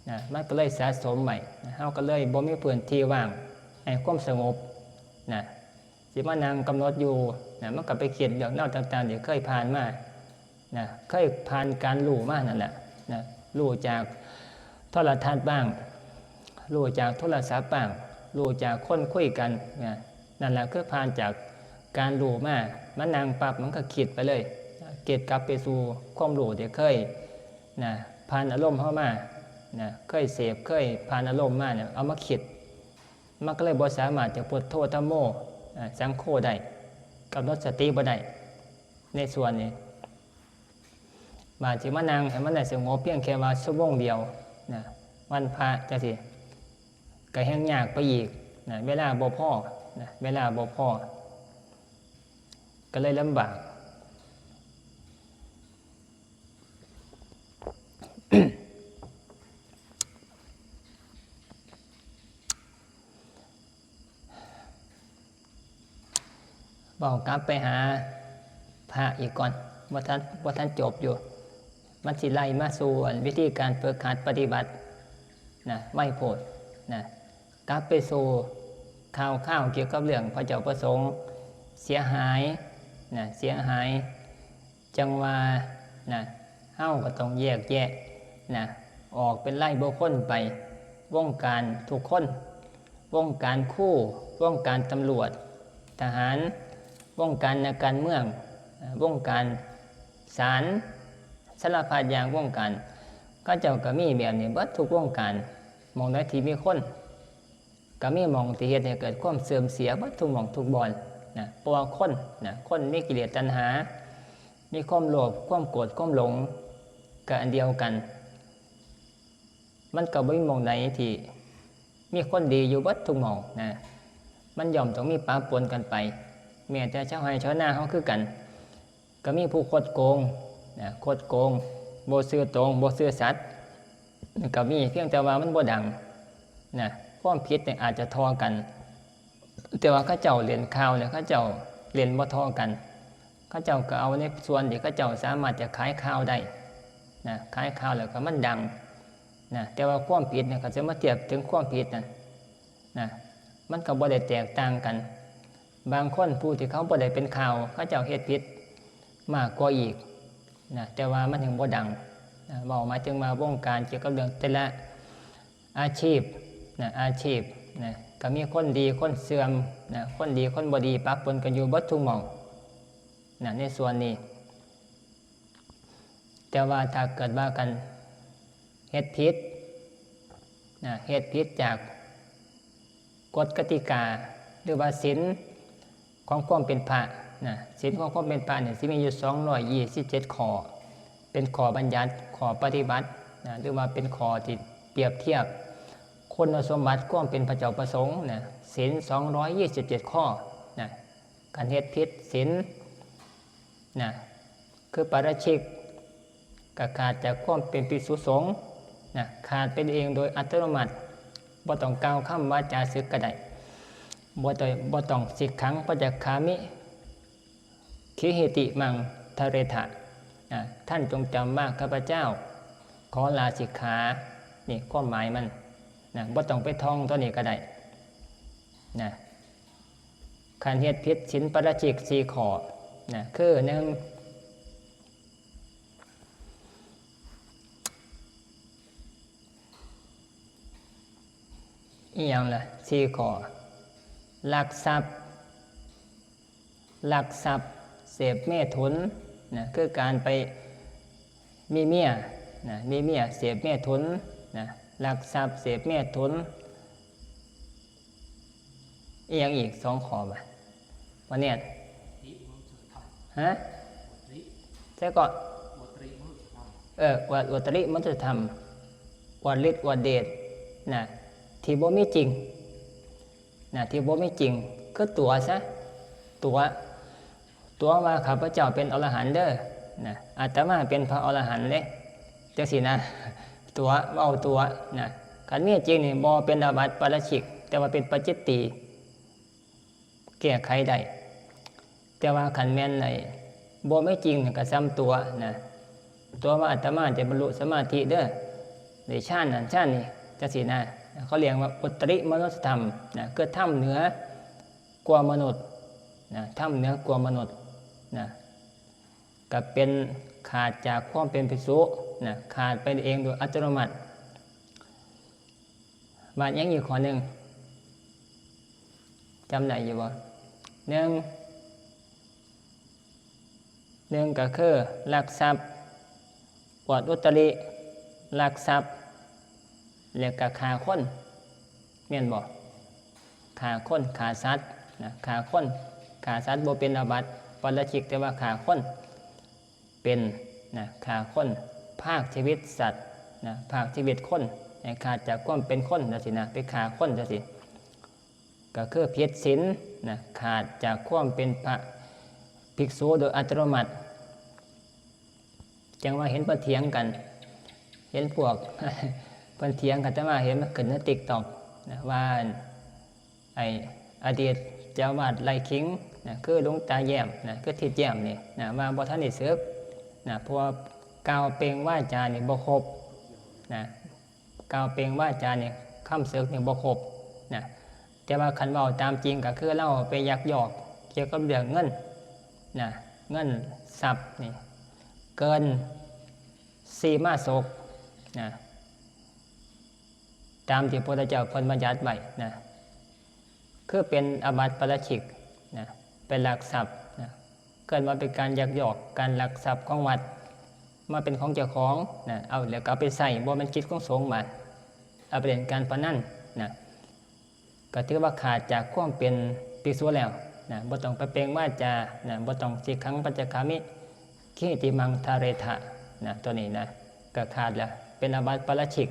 นะ มันก็เลยสะสมไว้นะ เฮาก็เลยบ่มีพื้นที่ว่างให้ความสงบนะ สิมานั่งกำหนดอยู่นะ มันก็ไปคิดเรื่องราวต่างๆที่เคยผ่านมานะ เคยผ่านการรู้มานั่นแหละนะ รู้จากโทรทัศน์บ้าง รู้จากโทรศัพท์บ้าง รู้จากคนคุยกันนะ นั่นแหละคือผ่านจากการรู้มา มานั่งปั๊บมันก็คิดไปเลยนะ คิดกลับไปสู่ความรู้ที่เคยนะ ผ่านอารมณ์เฮามานะ เคยเสพ เคยผ่านอารมณ์มาเนี่ย เอามาคิด มันก็เลยบ่สามารถจะพุทโธธัมโมอ่าสังโฆได้ กำหนดสติบ่ได้ ในส่วนนี้ บาดสิมานั่งให้มันได้สงบเพียงแค่ว่าชั่วโมงเดียวนะ วันพระจั่งซี้ ก็แฮ่งยากไปอีกนะ เวลาบ่พอนะ เวลาบ่พอ ก็เลยลำบาก เว้ากลับไปหาพระอีกก่อน บ่ทัน บ่ทันจบอยู่ มันสิไล่มาสู่อันวิธีการฝึกหัดปฏิบัตินะ ไวโพดนะ กลับไปสู่ข่าวๆเกี่ยวกับเรื่องพระเจ้าประสงค์เสียหายนะ เสียหาย จั่งว่านะ เฮาก็ต้องแยกแยะนะ ออกเป็นรายบุคคลไป วงการทุกคน วงการครู วงการตำรวจ ทหาร วงการนักการเมือง วงการศาล สารพัดอย่างวงการ เขาเจ้าก็มีแบบนี้เบิดทุกวงการ หม่องใดที่มีคน ก็มีหม่องที่เฮ็ดให้เกิดความเสื่อมเสียเบิดทุกหม่องทุกบ่อนนะ เพราะว่าคนนะ คนมีกิเลสตัณหา มีความโลภ ความโกรธ ความหลง ก็อันเดียวกัน มันก็บ่มีหม่องใดที่มีคนดีอยู่เบิดทุกหม่องนะ มันย่อมต้องมีปะปนกันไป แม้แต่ชาวไร่ชาวนาเฮาคือกัน ก็มีผู้คดโกงนะ คดโกง บ่ซื่อตรง บ่ซื่อสัตย์ ก็มี เพียงแต่ว่ามันบ่ดังนะ ความผิดเนี่ยอาจจะท่อกัน แต่ว่าเขาเจ้าเล่นข่าวเนี่ย เขาเจ้าเล่นบ่ท่อกัน เขาเจ้าก็เอาในส่วนที่เขาเจ้าสามารถจะขายข่าวได้นะ ขายข่าวแล้วก็มันดังนะ แต่ว่าความผิดเนี่ย เขาจะมาเทียบถึงความผิดนั่นนะ มันก็บ่ได้แตกต่างกัน บางคนผู้ที่เขาบ่ได้เป็นข่าว เขาเจ้าเฮ็ดผิดมากกว่าอีกนะ แต่ว่ามันถึงบ่ดังนะ เว้าหมายถึงว่าวงการเกี่ยวกับเรื่องแต่ละอาชีพนะ อาชีพนะ ก็มีคนดีคนเสื่อมนะ คนดีคนบ่ดีปะปนกันอยู่เบิดทุกหม่องนะ ในส่วนนี้ แต่ว่าถ้าเกิดว่ากันเฮ็ดผิดนะ เฮ็ดผิดจากกฎกติกา หรือว่าศีลของความเป็นพระนะ ศีลของความเป็นพระเนี่ยสิมีอยู่สองร้อยยี่สิบเจ็ดข้อ เป็นข้อบัญญัติ ข้อปฏิบัตินะ หรือว่าเป็นข้อที่เปรียบเทียบคุณสมบัติความเป็นพระเจ้าประสงค์นะ ศีลสองร้อยยี่สิบเจ็ดข้อนะ คันเฮ็ดผิดศีลนะ คือปาราชิก ก็ขาดจากความเป็นภิกษุสงฆ์นะ ขาดไปเองโดยอัตโนมัติ บ่ต้องกล่าวคำวาจาสึกก็ได้ บ่ต้องบ่ต้อง สิกขัง ปัจจคามิ คิหิติมังทะเรทะ นะ ท่านจงจำว่าข้าพเจ้า ขอลาสิกขา นี่ความหมายมัน นะ บ่ต้องไปท่องตัวนี้ก็ได้ นะ คันเฮ็ดผิดศีลปาราชิกสี่ข้อ นะ คือหนึ่ง อีหยังล่ะ สี่ข้อ ลักทรัพย์ ลักทรัพย์ เสพเมถุน นะ คือการไปมีเมีย นะ มีเมีย เสพเมถุน นะ ลักทรัพย์ เสพเมถุน อีหยังอีกสองข้อบ่ะ วันเนี้ย ฮะ ใช่ก่อน เออ อวด อวดตริมนุสธรรม อวดฤทธิ์ อวดเดช นะ ที่บ่มีจริง นะ ที่บ่มีจริง คือตั๋วซะ ตั๋ว ตั๋วว่าข้าพเจ้าเป็นอรหันต์เด้อ นะ อาตมาเป็นพระอรหันต์เด้ จังซี้นะ ตั๋ว เว้าตั๋ว นะ คันมีจริงนี่บ่เป็นอาบัติปาราชิก แต่ว่าเป็นปาจิตตีย์ แก้ไขได้ แต่ว่าคันแม่นไอ้บ่มีจริงนี่ก็ส่ำตั๋ว นะ ตั๋วว่าอาตมาจะบรรลุสมาธิเด้อ ได้ฌานนั่นฌานนี่ จังซี้นะ เขาเรียกว่าอุตริมนุสธรรม นะ คือธรรมเหนือกว่ามนุษย์ นะ ธรรมเหนือกว่ามนุษย์ นะ ก็เป็นขาดจากความเป็นภิกษุ นะ ขาดไปเองโดยอัตโนมัติ บาดยังอยู่ข้อหนึ่ง จำได้อยู่บ่ หนึ่ง หนึ่งก็คือลักทรัพย์ อวดอุตริ ลักทรัพย์ แล้วก็ฆ่าคน แม่นบ่ ฆ่าคน ฆ่าสัตว์ นะ ฆ่าคน ฆ่าสัตว์บ่เป็นอาบัติปาราชิก แต่ว่าฆ่าคน เป็น นะ ฆ่าคน พรากชีวิตสัตว์ นะ พรากชีวิตคน ให้ขาดจากความเป็นคน จังซี้นะ ไปฆ่าคน จังซี้ ก็คือผิดศีล นะ ขาดจากความเป็นพระภิกษุโดยอัตโนมัติ จังว่าเห็นเพิ่นเถียงกัน เห็นพวก เพิ่นเถียงกัน แต่ว่าเห็นมันขึ้นใน ติ๊กต็อก นะ ว่า ไอ้อดีตเจ้าอาวาสไร่ขิง นะ คือหลวงตาแย้ม นะ คือทิดแย้มนี่ นะ ว่าบ่ทันได้สึก นะ เพราะว่ากล่าวเปล่งวาจานี่บ่ครบ นะ กล่าวเปล่งวาจานี่ คำสึกนี่บ่ครบ นะ แต่ว่าคันเว้าตามจริงก็คือลาวไปยักยอกเกี่ยวกับเรื่องเงิน นะ เงินทรัพย์นี่ เกินสี่มาสก นะ ตามที่พระพุทธเจ้าเพิ่นบัญญัติไว้ นะ คือเป็นอาบัติปาราชิก นะ เป็นลักทรัพย์ นะ เกิดว่าเป็นการยักยอก การลักทรัพย์ของวัด มาเป็นของเจ้าของ นะ เอาแล้วก็เอาไปใช้ บ่แม่นกิจของสงฆ์บาด เอาไปเล่นการพนัน นะ ก็ถือว่าขาดจากความเป็นภิกษุแล้ว นะ บ่ต้องไปเปล่งวาจา นะ บ่ต้อง สิกขัง ปัจจคามิ คิหิติมังทะเรทะ นะ ตัวนี้นะ ก็ขาดแล้ว เป็นอาบัติปาราชิก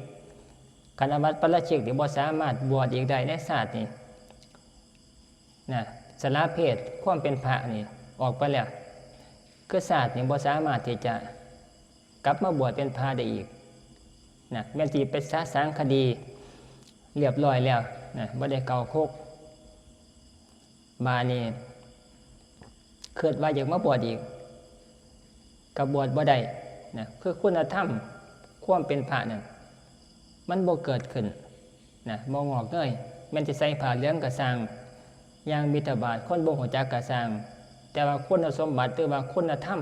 คันอาบัติปาราชิกนี่บ่สามารถบวชอีกได้ในชาตินี้ นะ สละเพศความเป็นพระนี่ออกไปแล้ว คือชาตินี้บ่สามารถที่จะกลับมาบวชเป็นพระได้อีก นะ แม่นสิไปสะสางคดีเรียบร้อยแล้ว นะ บ่ได้เข้าคุก บาดนี้คิดว่าอยากมาบวชอีก ก็บวชบ่ได้ นะ คือคุณธรรมความเป็นพระนั่น มันบ่เกิดขึ้น นะ บ่งอกเงย แม่นสิใส่ผ้าเหลืองก็ซ่าง ย่างบิณฑบาตคนบ่ฮู้จักก็ซ่าง แต่ว่าคุณสมบัติ หรือว่าคุณธรรม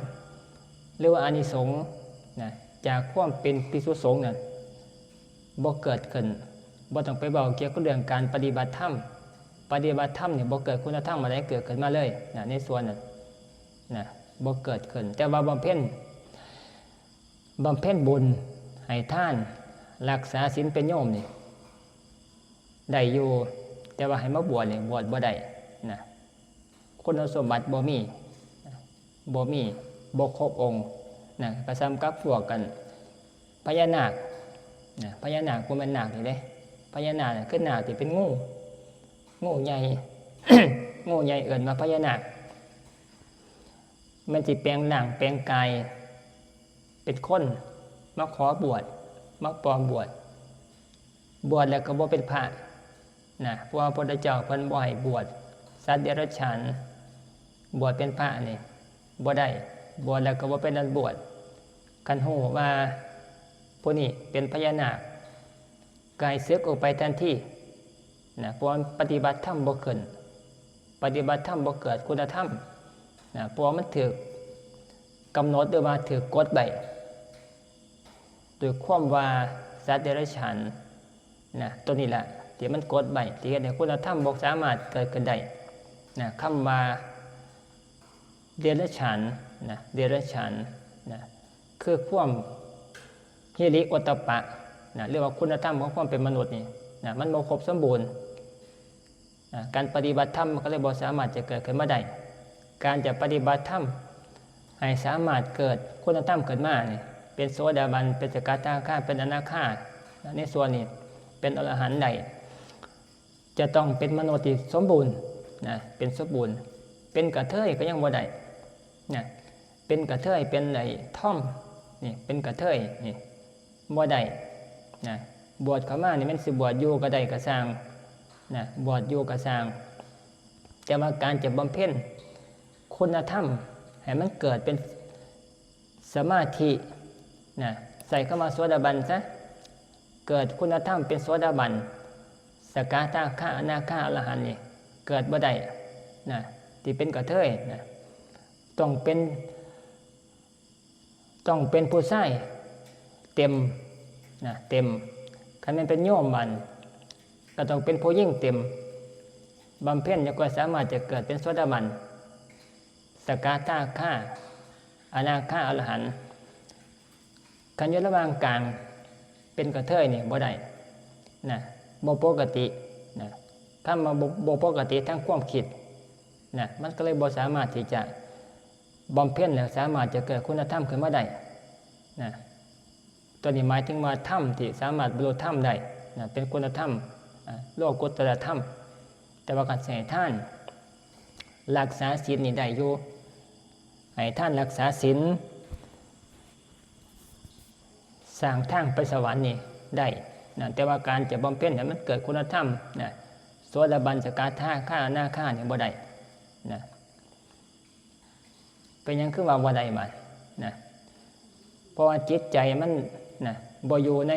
หรือว่าอานิสงส์ นะ จากความเป็นภิกษุสงฆ์นั่น บ่เกิดขึ้น บ่ต้องไปเว้าเกี่ยวกับเรื่องการปฏิบัติธรรม ปฏิบัติธรรมนี่บ่เกิดคุณธรรมอะไรเกิดขึ้นมาเลย นะ ในส่วนนั้น นะ บ่เกิดขึ้น แต่ว่าบำเพ็ญ บำเพ็ญบุญ ให้ทาน รักษาศีลเป็นโยมนี่ ได้อยู่ แต่ว่าให้มาบวชนี่ บวชบ่ได้ นะ คุณสมบัติบ่มี บ่มี บ่ครบองค์ นะ ก็ส่ำกับพวกกัน พญานาค นะ พญานาคบ่แม่นนาคนี่เด้ พญานาคน่ะคือนาคที่เป็นงู งูใหญ่ งูใหญ่เอิ้นว่าพญานาค มันสิแปลงร่างแปลงกาย เป็นคน มาขอบวช มาปลอมบวช บวชแล้วก็บ่เป็นพระ นะ เพราะว่าพระพุทธเจ้าเพิ่นบ่ให้บวชสัตว์เดรัจฉาน บวชเป็นพระนี่บ่ได้ บวชแล้วก็บ่เป็นอันบวช คันฮู้ว่าผู้นี้เป็นพญานาค ก็ให้สึกออกไปทันทีนะ เพราะว่าปฏิบัติธรรมบ่ขึ้น ปฏิบัติธรรมบ่เกิดคุณธรรมนะ เพราะว่ามันถืกกำหนดหรือว่าถืกกดไว้ โดยความว่าสัตว์เดรัจฉานนะ ตัวนี้แหละที่มันกดไว้ ที่เฮ็ดให้คุณธรรมบ่สามารถเกิดขึ้นได้นะ คำว่าเดรัจฉานนะ เดรัจฉานนะ คือความฮิริโอตตัปปะนะ หรือว่าคุณธรรมของความเป็นมนุษย์นี่นะ มันบ่ครบสมบูรณ์ อ่า การปฏิบัติธรรมมันก็เลยบ่สามารถจะเกิดขึ้นมาได้ การจะปฏิบัติธรรมให้สามารถเกิดคุณธรรมขึ้นมานี่ เป็นโสดาบัน เป็นสกทาคา เป็นอนาคา ในส่วนนี้เป็นอรหันต์ได้ จะต้องเป็นมนุษย์ที่สมบูรณ์นะ เป็นสมบูรณ์ เป็นกระเทยก็ยังบ่ได้นะ เป็นกระเทย เป็นไอ้ทอมนี่ เป็นกระเทยนี่ บ่ได้นะ บวชเข้ามานี่แม่นสิบวชอยู่ก็ได้ก็ซ่างนะ บวชอยู่ก็ซ่าง แต่ว่าการจะบำเพ็ญคุณธรรมให้มันเกิดเป็นสมาธินะ ใส่คำว่าโสดาบันซะ เกิดคุณธรรมเป็นโสดาบัน สกทาคา อนาคา อรหันต์นี่ เกิดบ่ได้นะ ที่เป็นกระเทยนะ ต้องเป็น ต้องเป็นผู้ชายเต็มนะ เต็ม คันแม่นเป็นโยมบัดก็ต้องเป็นผู้หญิงเต็ม บำเพ็ญแล้วก็สามารถจะเกิดเป็นโสดาบัน สกทาคา อนาคา อรหันต์ คันอยู่ระหว่างกลางเป็นกระเทยนี่บ่ได้นะ บ่ปกตินะ คำว่าบ่ บ่ปกติทางความคิดนะ มันก็เลยบ่สามารถที่จะบำเพ็ญแล้วสามารถจะเกิดคุณธรรมขึ้นมาได้นะ ตัวนี้หมายถึงว่าธรรมที่สามารถบรรลุธรรมได้นะ เป็นคุณธรรม อ่า โลกุตตรธรรม แต่ว่าการให้ทาน รักษาศีลนี่ได้อยู่ ให้ทานรักษาศีล สร้างทางไปสวรรค์นี่ได้นะ แต่ว่าการจะบำเพ็ญให้มันเกิดคุณธรรมนะ โสดาบัน สกทาคา อนาคานี่บ่ได้นะ เป็นหยังคือว่าบ่ได้บาดนะ เพราะว่าจิตใจมันนะ บ่อยู่ใน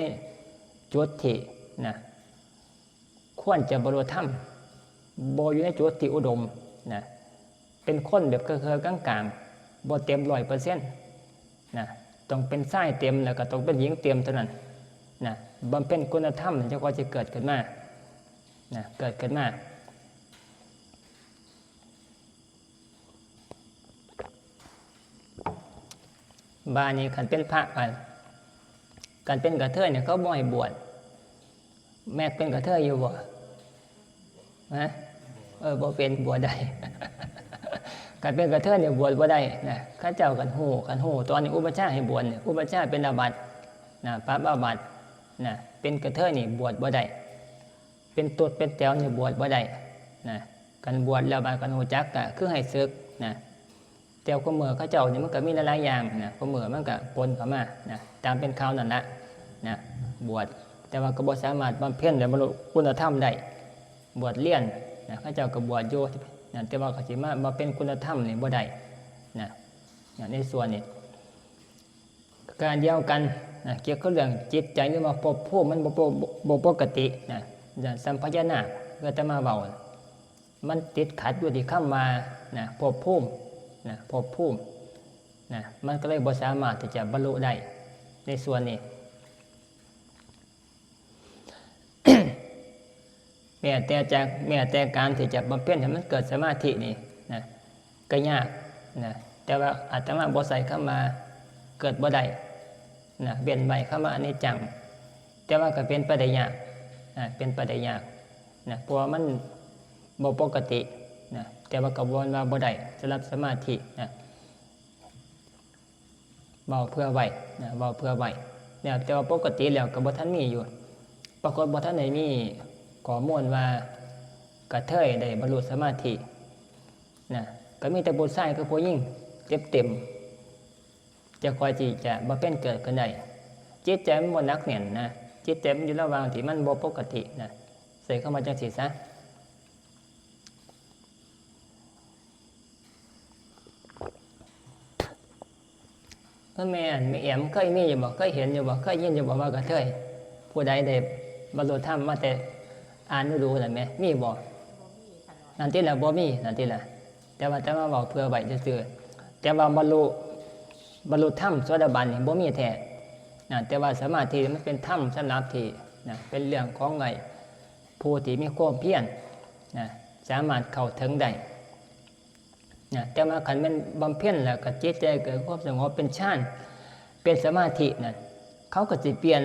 จุดที่นะ ควรจะบรรลุธรรม บ่อยู่ในจุดที่อุดมนะ เป็นคนแบบเคิ่งๆ กลางๆ บ่เต็มร้อยเปอร์เซ็นต์นะ ต้องเป็นชายเต็มแล้วก็ต้องเป็นหญิงเต็มเท่านั้นนะ บำเพ็ญคุณธรรมจั่งค่อยสิเกิดขึ้นมานะ เกิดขึ้นมา บาดนี้คันเป็นพระ อ่ะ คันเป็นกระเทยเนี่ยเขาบ่ให้บวช แม็กเป็นกระเทยอยู่บ่ ฮะ เออ บ่เป็น บวชได้ คันเป็นกระเทยเนี่ยบวชบ่ได้นะ เขาเจ้าคันฮู้ คันฮู้ ตอนนี้อุปัชฌาย์ให้บวชเนี่ย อุปัชฌาย์เป็นอาบัตินะ ปรับอาบัตินะ เป็นกระเทยนี่บวชบ่ได้ เป็นตุ๊ดเป็นแต๋วนี่บวชบ่ได้นะ คันบวชแล้วบาดคันฮู้จักก็คือให้สึกนะ แต่คุมื้อเขาเจ้านี่มันก็มีหลายๆ อย่างนะ คุมื้อมันก็ปนเข้ามานะ ตามเป็นข่าวนั่นละนะ บวช แต่ว่าก็บ่สามารถบำเพ็ญและบรรลุคุณธรรมได้ บวชเรียนนะ เขาเจ้าก็บวชอยู่นะ แต่ว่าเขาสิมา มาเป็นคุณธรรมนี่บ่ได้นะ นะ ในส่วนนี้ การเดียวกันนะ เกี่ยวกับเรื่องจิตใจหรือว่าภพภูมิมันบ่ บ่ บ่ปกตินะ อย่างสัมพญานาค ก็จะมาเว้า มันติดขัดอยู่ที่คำว่านะ ภพภูมินะ ภพภูมินะ มันก็เลยบ่สามารถที่จะบรรลุได้ในส่วนนี้ แม้แต่จะ แม้แต่การที่จะบำเพ็ญให้มันเกิดสมาธินี่นะ ก็ยากนะ แต่ว่าอาตมาบ่ใส่คำว่าเกิดบ่ได้นะ เว้นไว้คำว่าอนิจจัง แต่ว่าก็เป็นไปได้ยากนะ เป็นไปได้ยากนะ เพราะว่ามันบ่ปกตินะ แต่ว่าก็บ่แม่นว่าบ่ได้สำหรับสมาธินะ เว้าเผื่อไว้นะ เว้าเผื่อไว้นะ แต่ว่าปกติแล้วก็บ่ทันมีอยู่ ปรากฏบ่ทันได้มีข้อมูลว่ากระเทยได้บรรลุสมาธินะ ก็มีแต่ผู้ชายกับผู้หญิงเต็มๆ จั่งค่อยที่จะบำเพ็ญเกิดขึ้นได้ จิตใจมันบ่หนักแน่นนะ จิตใจมันอยู่ระหว่างที่มันบ่ปกตินะ เตยเข้ามาจังสีซะ ก็แม่นแม่แอมเคยมีอยู่บ่ เคยเห็นอยู่บ่ เคยยินอยู่บ่ ว่ากระเทยผู้ใดได้บรรลุธรรมมาแต่อ่านดูๆน่ะแม่ มีบ่ นั่นติล่ะ บ่มี นั่นติล่ะ แต่ว่าแต่มาเว้าเผื่อไว้ซื่อๆแต่ว่าบรรลุบรรลุธรรมโสดาบันนี่บ่มีแท้นะ แต่ว่าสมาธิมันเป็นธรรมสำหรับที่นะ เป็นเรื่องของไอ้ผู้ที่มีความเพียรนะ สามารถเข้าถึงได้นะ แต่ว่าคันแม่นบำเพ็ญแล้วก็จิตใจเกิดความสงบเป็นฌาน เป็นสมาธินะ เขาก็สิเปลี่ยน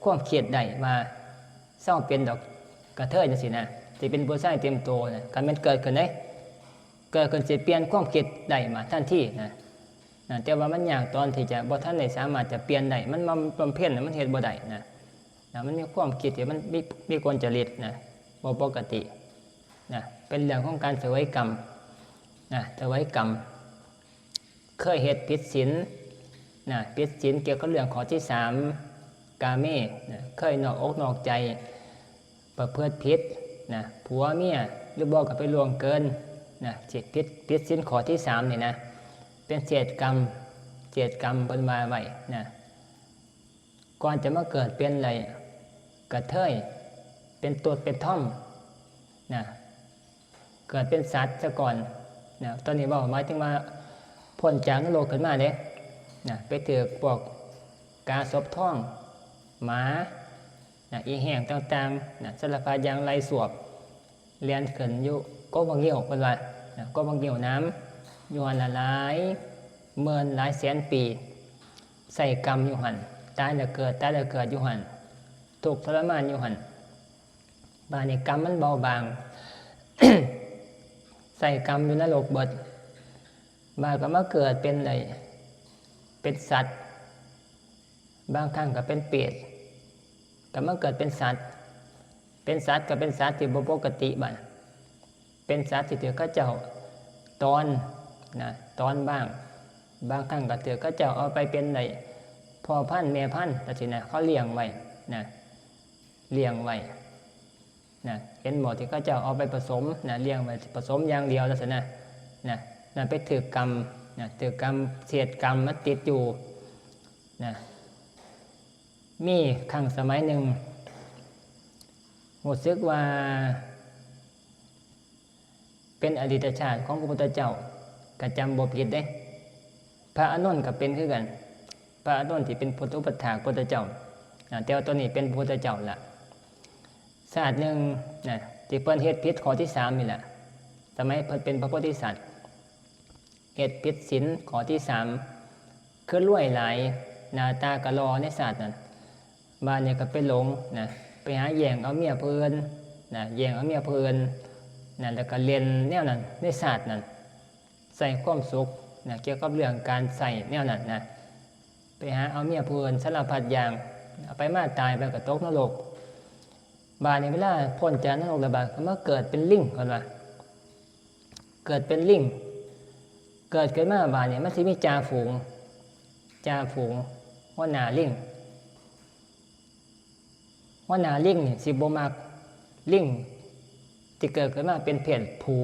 ความคิดได้ว่าเซาเป็นดอกกระเทยจังซี่นะ สิเป็นผู้ชายเต็มโตนะ คันแม่นเกิดขึ้นเด้ เกิดขึ้นสิเปลี่ยนความคิดได้มาทันทีนะ นะ แต่ว่ามันยากตอนที่จะบ่ทันได้สามารถจะเปลี่ยนได้ มันมาบำเพ็ญน่ะมันเฮ็ดบ่ได้นะ นะ มันมีความคิดที่มันวิ วิกลจริตนะ บ่ปกตินะ เป็นเรื่องของการเสวยกรรมนะ เสวยกรรม เคยเฮ็ดผิดศีลนะ ผิดศีลเกี่ยวกับเรื่องข้อที่สาม กาเมนะ เคยนอกอกนอกใจ ประพฤติผิดนะ ผัวเมีย หรือบ่ก็ไปล่วงเกินนะ สิผิด ผิดศีลข้อที่สามนี่นะ เป็นเศษกรรม เศษกรรมเพิ่นว่าไว้นะ ก่อนจะมาเกิดเป็นไอ้กระเทย เป็นตุ๊ดเป็นท่อมนะ เกิดเป็นสัตว์ซะก่อนนะ ตอนนี้เว้าหมายถึงว่าพ้นจากนรกขึ้นมาเด้นะ ไปถืกพวกกาสบทอง หมานะ อีแห้งต่างๆนะ สารพัดอย่างไล่สวบ แล่นขึ้นอยู่กกบักงิ้วเพิ่นว่านะ กกบักงิ้วน้ำ อยู่หั่นละหลายหมื่นหลายแสนปี ใส่กรรมอยู่หั่น ตายแล้วเกิด ตายแล้วเกิดอยู่หั่น ทุกข์ทรมานอยู่หั่น บาดนี้กรรมมันเบาบาง ใส่กรรมอยู่นรกเบิด บาดก็มาเกิดเป็นไอ้ เป็นสัตว์ บางครั้งก็เป็นเปรต ก็มาเกิดเป็นสัตว์ เป็นสัตว์ก็เป็นสัตว์ที่บ่ปกติบัด เป็นสัตว์ที่ถืกเขาเจ้าตอนนะ ตอนบ้าง บางครั้งก็ถืกเขาเจ้าเอาไปเป็นไอ้พ่อพันธุ์แม่พันธุ์จังซี่นะ เขาเลี้ยงไว้นะ เลี้ยงไว้นะ เห็นบ่ที่เขาเจ้าเอาไปผสมนะ เลี้ยงไว้ผสมอย่างเดียวจังซี่นะ นะ นั่นไปถืกกรรมนะ ถืกกรรม เศษกรรมมันติดอยู่นะ มีครั้งสมัยหนึ่ง รู้สึกว่าเป็นอดีตชาติของพระพุทธเจ้า ก็จำบ่ผิดเด้ พระอานนท์ก็เป็นคือกัน พระอานนท์ที่เป็นพุทธอุปัฏฐากพุทธเจ้านะ แต่ว่าตอนนี้เป็นพระพุทธเจ้าละ ชาติหนึ่งนะ ที่เพิ่นเฮ็ดผิดข้อที่สามนี่แหละ สมัยเพิ่นเป็นพระโพธิสัตว์ เฮ็ดผิดศีลข้อที่สาม คือรวยหลาย หน้าตาก็หล่อในชาตินั้น บาดนี้ก็ไปหลงนะ ไปหาแย่งเอาเมียผู้อื่นนะ แย่งเอาเมียผู้อื่นนะ แล้วก็เล่นแนวนั้นในชาตินั้น ใส่ความสุขนะ เกี่ยวกับเรื่องการใส่แนวนั้นนะ ไปหาเอาเมียผู้อื่นสารพัดอย่าง เอาไปมาตายไปก็ตกนรก บาดนี้เวลาพ้นจากนรกแล้วบาดก็มาเกิดเป็นลิงเพิ่นว่า เกิดเป็นลิง เกิดขึ้นมาบาดนี้มันสิมีจ่าฝูง จ่าฝูง หัวหน้าลิง หัวหน้าลิงนี่สิบ่มักลิงที่เกิดขึ้นมาเป็นเพศผู้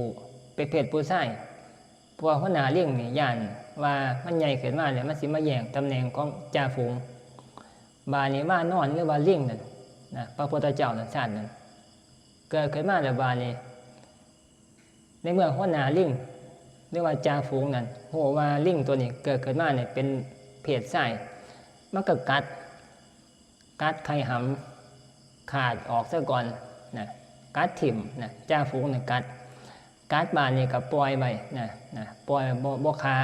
เป็นเพศผู้ชาย เพราะว่าหัวหน้าลิงนี่ย้านว่ามันใหญ่ขึ้นมาแล้วมันสิมาแย่งตำแหน่งของจ่าฝูง บาดนี้วานอนหรือว่าลิงนั่นนะ พระพุทธเจ้านั่นชาตินั้น เกิดขึ้นมาแล้วบาดนี้ ในเมื่อหัวหน้าลิง หรือว่าจ่าฝูงนั่น ฮู้ว่าลิงตัวนี้เกิดขึ้นมาเนี่ยเป็นเพศชาย มันก็กัด กัดไข่หำขาดออกซะก่อนนะ กัดถิ่มนะ จ่าฝูงนี่กัด กัดบาดนี้ก็ปล่อยไว้นะ นะ ปล่อยบ่ บ่ฆ่า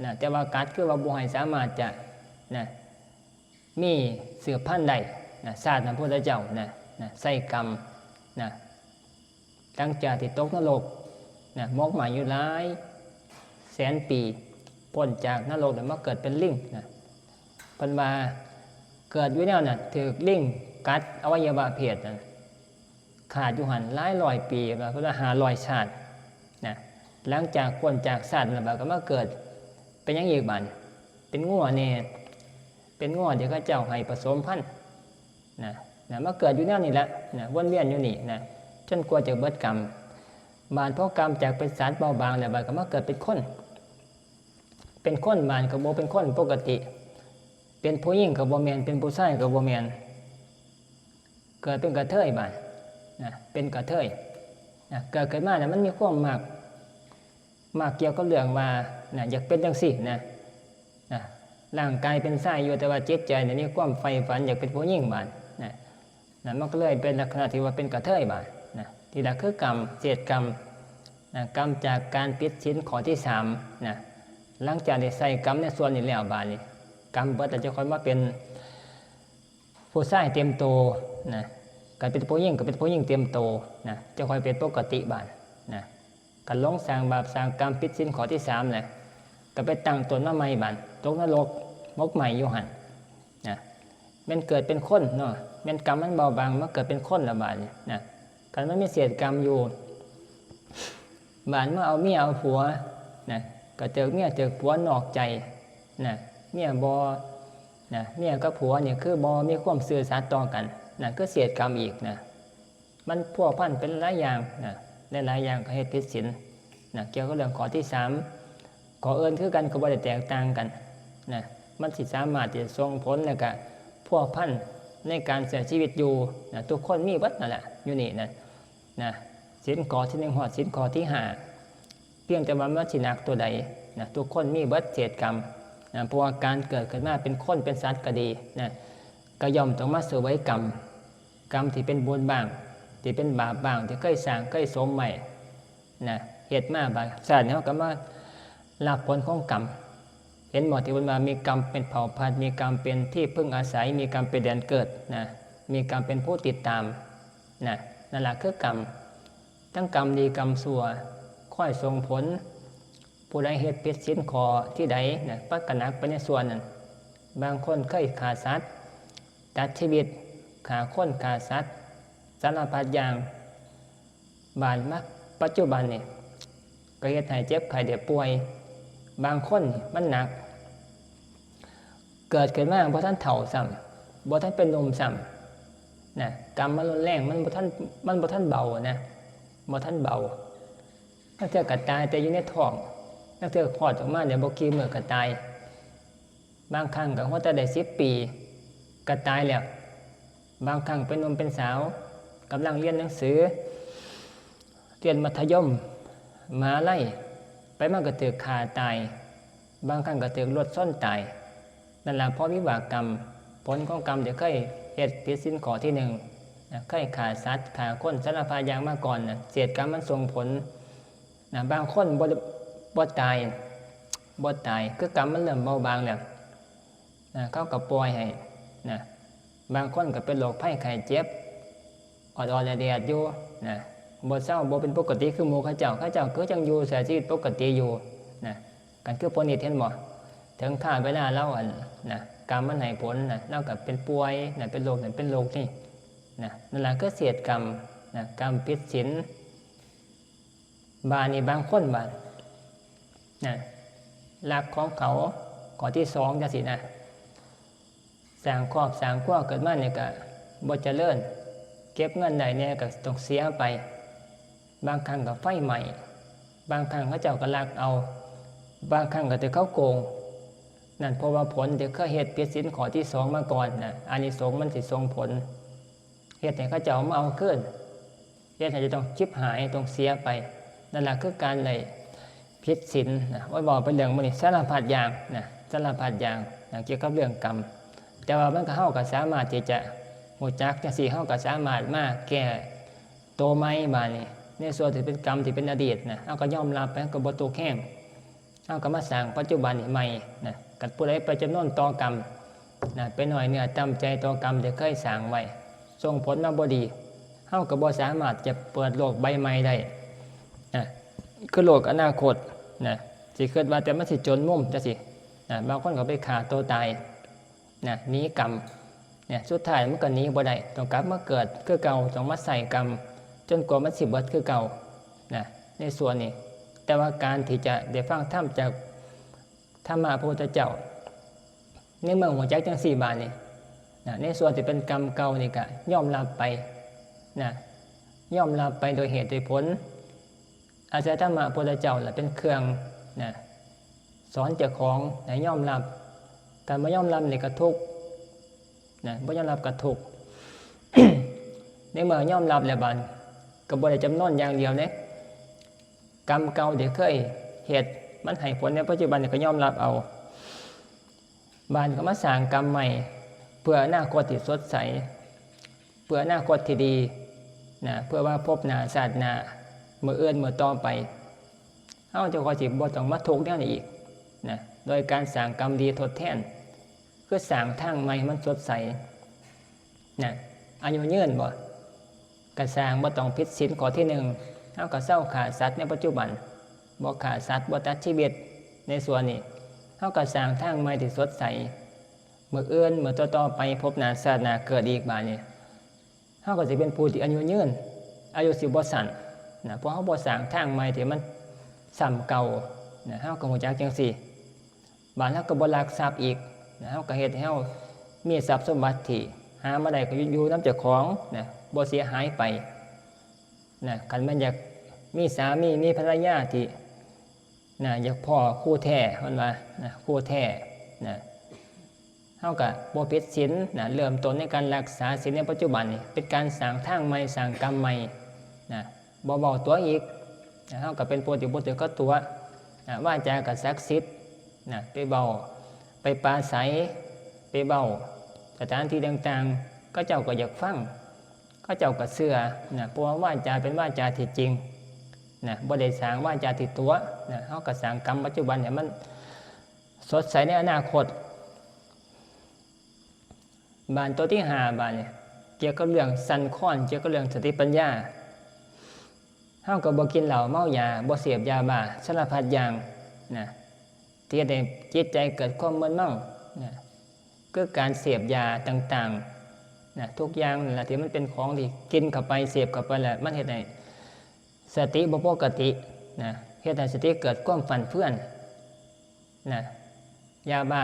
นะ แต่ว่ากัดคือว่าบ่ให้สามารถจะนะ มีสืบพันธุ์ได้นะ ชาตินั้นพุทธเจ้านะ นะ ใส่กรรมนะ หลังจากที่ตกนรกนะ หมกไหม้อยู่หลายแสนปี พ้นจากนรกแล้วมาเกิดเป็นลิงนะ เพิ่นว่าเกิดอยู่แนวนั้น ถืกลิงกัดอวัยวะเพศนะ ขาดอยู่หั่นหลายร้อยปี เพิ่นว่าห้าร้อยชาตินะ หลังจากพ้นจากชาตินั้นแล้วก็มาเกิดเป็นหยังอีกบาดนี้ เป็นงัวแน่ เป็นงัวที่เขาเจ้าให้ผสมพันธุ์นะ นะ มาเกิดอยู่แนวนี้แหละนะ วนเวียนอยู่นี่นะ จนกว่าจะเบิดกรรม บาดพอกรรมจากเป็นสัตว์เบาบางแล้ว บาดก็มาเกิดเป็นคน เป็นคน บาดก็บ่เป็นคนปกติ เป็นผู้หญิงก็บ่แม่น เป็นผู้ชายก็บ่แม่น เกิดเป็นกระเทย บาดนะ เป็นกระเทยนะ เกิดขึ้นมาเนี่ยมันมีความมัก มักเกี่ยวกับเรื่องว่านะ อยากเป็นจังซี่นะ นะ ร่างกายเป็นชายอยู่ แต่ว่าจิตใจเนี่ยมีความใฝ่ฝันอยากเป็นผู้หญิง บาดนะ นะ มันก็เลยเป็นลักษณะที่ว่าเป็นกระเทย บาดนะ ทีละคือกรรม เศษกรรมนะ กรรมจากการผิดศีลข้อที่สามนะ หลังจากได้ใส่กรรมในส่วนนี้แล้ว บาดนี้กรรมเบิดแล้วจะค่อยมาเป็นผู้ชายเต็มโตนะ ก็เป็นผู้หญิงก็เป็นผู้หญิงเต็มโตนะ จะค่อยเป็นปกติ บาดนะ ก็หลงสร้างบาปสร้างกรรมผิดศีลข้อที่สามแหละ ก็ไปตั้งต้นมาใหม่ บาดตกนรกหมกไหม้อยู่หั่นนะ แม่นเกิดเป็นคนเนาะ แม่นกรรมมันเบาบางมาเกิดเป็นคนละ บาดนี้นะ คันมันมีเศษกรรมอยู่ บาดมาเอาเมียเอาผัวนะ ก็เจิกเมียเจิกผัวนอกใจนะ เมียบ่นะ เมียกับผัวนี่คือบ่มีความซื่อสัตย์ต่อกันนะ คือเศษกรรมอีกนะ มันพัวพันเป็นหลายอย่างนะ หลายๆอย่างก็เฮ็ดผิดศีลนะ เกี่ยวกับเรื่องข้อที่สาม ข้ออื่นคือกัน ก็บ่ได้แตกต่างกันนะ มันสิสามารถที่จะส่งผลแล้วก็พัวพันในการใช้ชีวิตอยู่นะ ทุกคนมีเบิดนั่นแหละ อยู่นี่นะ นะ ศีลข้อที่หนึ่งฮอดศีลข้อที่ห้า เพียงแต่ว่ามันสิหนักตัวใดนะ ทุกคนมีเบิดเศษกรรมนะ เพราะว่าการเกิดขึ้นมาเป็นคนเป็นสัตว์ก็ดีนะ ก็ย่อมต้องมาเสวยกรรม กรรมที่เป็นบุญบ้าง ที่เป็นบาปบ้าง ที่เคยสร้างเคยสมไว้นะ เฮ็ดมาบาดชาตินี้เฮาก็มารับผลของกรรม เห็นบ่ ที่เพิ่นว่ามีกรรมเป็นเผ่าพันธุ์ มีกรรมเป็นที่พึ่งอาศัย มีกรรมเป็นแดนเกิดนะ มีกรรมเป็นผู้ติดตามนะ นั่นล่ะคือกรรม ทั้งกรรมดีกรรมชั่ว คอยส่งผล ผู้ใดเฮ็ดผิดศีลข้อที่ใดนะ มันก็หนักไปในส่วนนั้น บางคนเคยฆ่าสัตว์ ตัดชีวิต ฆ่าคนฆ่าสัตว์ สารพัดอย่าง บาดมาปัจจุบันนี่ ก็เฮ็ดให้เจ็บไข้ได้ป่วย บางคนนี่มันหนัก เกิดขึ้นมาบ่ทันเฒ่าซ้ำ บ่ทันเป็นหนุ่มซ้ำนะ กรรมมันรุนแรง มันบ่ทัน มันบ่ทันเบานะ บ่ทันเบา ลางเทื่อก็ตายแต่อยู่ในท้อง ลางเทื่อคลอดออกมาได้บ่กี่มื้อก็ตาย บางครั้งก็หัวแต่ได้สิบปี ก็ตายแล้ว บางครั้งเป็นหนุ่มเป็นสาว กำลังเรียนหนังสือ เรียนมัธยม มหาลัย ไปมาก็ถูกฆ่าตาย บางครั้งก็ถูกรถชนตาย นั่นล่ะเพราะวิบากกรรม ผลของกรรมที่เคยเฮ็ดผิดศีลข้อที่หนึ่งนะ เคยฆ่าสัตว์ ฆ่าคน สารพัดอย่างมาก่อนนะ เศษกรรมมันส่งผลนะ บางคนบ่ บ่ตาย บ่ตาย คือกรรมมันเริ่มเบาบางแล้วนะ เขาก็ปล่อยให้นะ บางคนก็เป็นโรคภัยไข้เจ็บ ออดๆแอดๆอยู่นะ บ่เซา บ่เป็นปกติคือหมู่เขาเจ้า เขาเจ้าคือจั่งอยู่ใช้ชีวิตปกติอยู่นะ กันคือพวกนี้เห็นบ่ ถึงคาดเวลาลาวอันนะ กรรมมันให้ผลนะ ลาวก็เป็นป่วยนะ เป็นโรคนั่นเป็นโรคนี่นะ นั่นล่ะคือเศษกรรมนะ กรรมผิดศีล บาดนี้บางคนบาดนะ ลักของเขา ข้อที่สองจั่งซี้นะ สร้างครอบสร้างครัวเกิดมานี่ก็บ่เจริญ เก็บเงินได้แหน่ก็ต้องเสียไป บางครั้งก็ไฟไหม้ บางครั้งเขาเจ้าก็ลักเอา บางครั้งก็ถูกเขาโกง นั่นเพราะว่าผลที่เคยเฮ็ดผิดศีลข้อที่สองมาก่อนนะ อานิสงส์มันสิส่งผล เฮ็ดให้เขาเจ้ามาเอาคืน เฮ็ดให้เจ้าต้องชิบหาย ต้องเสียไป นั่นล่ะคือการได้ผิดศีลนะ โอ้ย เว้าไปเรื่องมื้อนี้สารพัดอย่างนะ สารพัดอย่างนะ เกี่ยวกับเรื่องกรรม แต่ว่ามันก็ เฮาก็สามารถที่จะรู้จักจั่งซี้ เฮาก็สามารถมาแก้โตใหม่บาดนี้ ในส่วนที่เป็นกรรมที่เป็นอดีตนะ เฮาก็ยอมรับไป เฮาก็บ่ตกแฮง เฮาก็มาสร้างปัจจุบันนี้ใหม่นะ คันผู้ใดไปจำนนต่อกรรมนะ ไปน้อยเนื้อต่ำใจต่อกรรมที่เคยสร้างไว้ ส่งผลมาบ่ดี เฮาก็บ่สามารถจะเปิดโลกใบใหม่ได้นะ คือโลกอนาคตนะ สิคิดว่าแต่มันสิจนมุมจั่งซี้นะ บางคนก็ไปฆ่าตัวตายนะ หนีกรรมเนี่ย สุดท้ายมันก็หนีบ่ได้ ต้องกลับมาเกิดคือเก่า ต้องมาใช้กรรม จนกว่ามันสิเบิดคือเก่านะ ในส่วนนี้ แต่ว่าการที่จะได้ฟังธรรมจากธรรมะพระพุทธเจ้า ในเมื่อรู้จักจั่งซี้บาดนี้นะ ในส่วนที่เป็นกรรมเก่านี่ก็ยอมรับไปนะ ยอมรับไปโดยเหตุโดยผล อาศัยธรรมะพุทธเจ้าแหละเป็นเครื่องนะสอนเจ้าของให้ยอมรับ การบ่ยอมรับนี่ก็ทุกข์นะบ่ยอมรับก็ทุกข์ ในเมื่อยอมรับแล้วบาดก็บ่ได้จำนนอย่างเดียวเด้ กรรมเก่าที่เคยเฮ็ดมันให้ผลในปัจจุบันนี่ก็ยอมรับเอา บาดก็มาสร้างกรรมใหม่ เพื่ออนาคตที่สดใส เพื่ออนาคตที่ดีนะเพื่อว่าพบหน้าชาติหน้ามื้ออื่นมื้อต่อไป เฮาเจ้าก็สิบ่ต้องมาทุกข์แนวนี้อีกนะโดยการสร้างกรรมดีทดแทน คือสร้างทางใหม่ให้มันสดใสนะอายุยืนบ่ ก็สร้างบ่ต้องผิดศีลข้อที่หนึ่ง เฮาก็เซาฆ่าสัตว์ในปัจจุบัน บ่ฆ่าสัตว์ บ่ตัดชีวิต ในส่วนนี้ เฮาก็สร้างทางใหม่ที่สดใส มื้ออื่น มื้อต่อๆไป พบหน้าชาติหน้าเกิดอีกบาดนี้ เฮาก็สิเป็นผู้ที่อายุยืน อายุสิบ่สั้นนะ เพราะเฮาบ่สร้างทางใหม่ที่มันซ้ำเก่านะ เฮาก็ฮู้จักจั่งซี้ บาดเฮาก็บ่ลักทรัพย์อีกนะ เฮาก็เฮ็ดให้เฮามีทรัพย์สมบัติที่หามาได้ก็อยู่นำเจ้าของนะ บ่เสียหายไปนะ คันแม่นอยากมีสามี มีภรรยาที่นะ อยากพ้อคู่แท้ เพิ่นว่านะ คู่แท้นะ เฮาก็บ่ผิดศีลนะ เริ่มต้นในการรักษาศีลในปัจจุบันนี่ เป็นการสร้างทางใหม่ สร้างกรรมใหม่นะ บ่เว้าตั๋วอีกนะ เฮาก็เป็นผู้ที่บ่ถือกับตั๋วนะ วาจาก็ศักดิ์สิทธิ์นะ ไปเว้า ไปปราศรัย ไปเว้าสถานที่ต่างๆ เขาเจ้าก็อยากฟัง เขาเจ้าก็เชื่อนะ เพราะว่าวาจาเป็นวาจาที่จริงนะ บ่ได้สร้างวาจาที่ตั๋วนะ เฮาก็สร้างกรรมปัจจุบันให้มันสดใสในอนาคต บาดตัวที่ห้าบาดนี่ เกี่ยวกับเรื่องสั่นคลอน เกี่ยวกับเรื่องสติปัญญา เฮาก็บ่กินเหล้าเมายา บ่เสพยาบ้า สารพัดอย่างนะ ที่เฮ็ดให้จิตใจเกิดความมึนเมานะ คือการเสพยาต่างๆนะ ทุกอย่างนั่นล่ะที่มันเป็นของที่กินเข้าไป เสพเข้าไปแล้ว มันเฮ็ดให้สติบ่ปกตินะ เฮ็ดให้สติเกิดความฟั่นเฟือนนะ ยาบ้า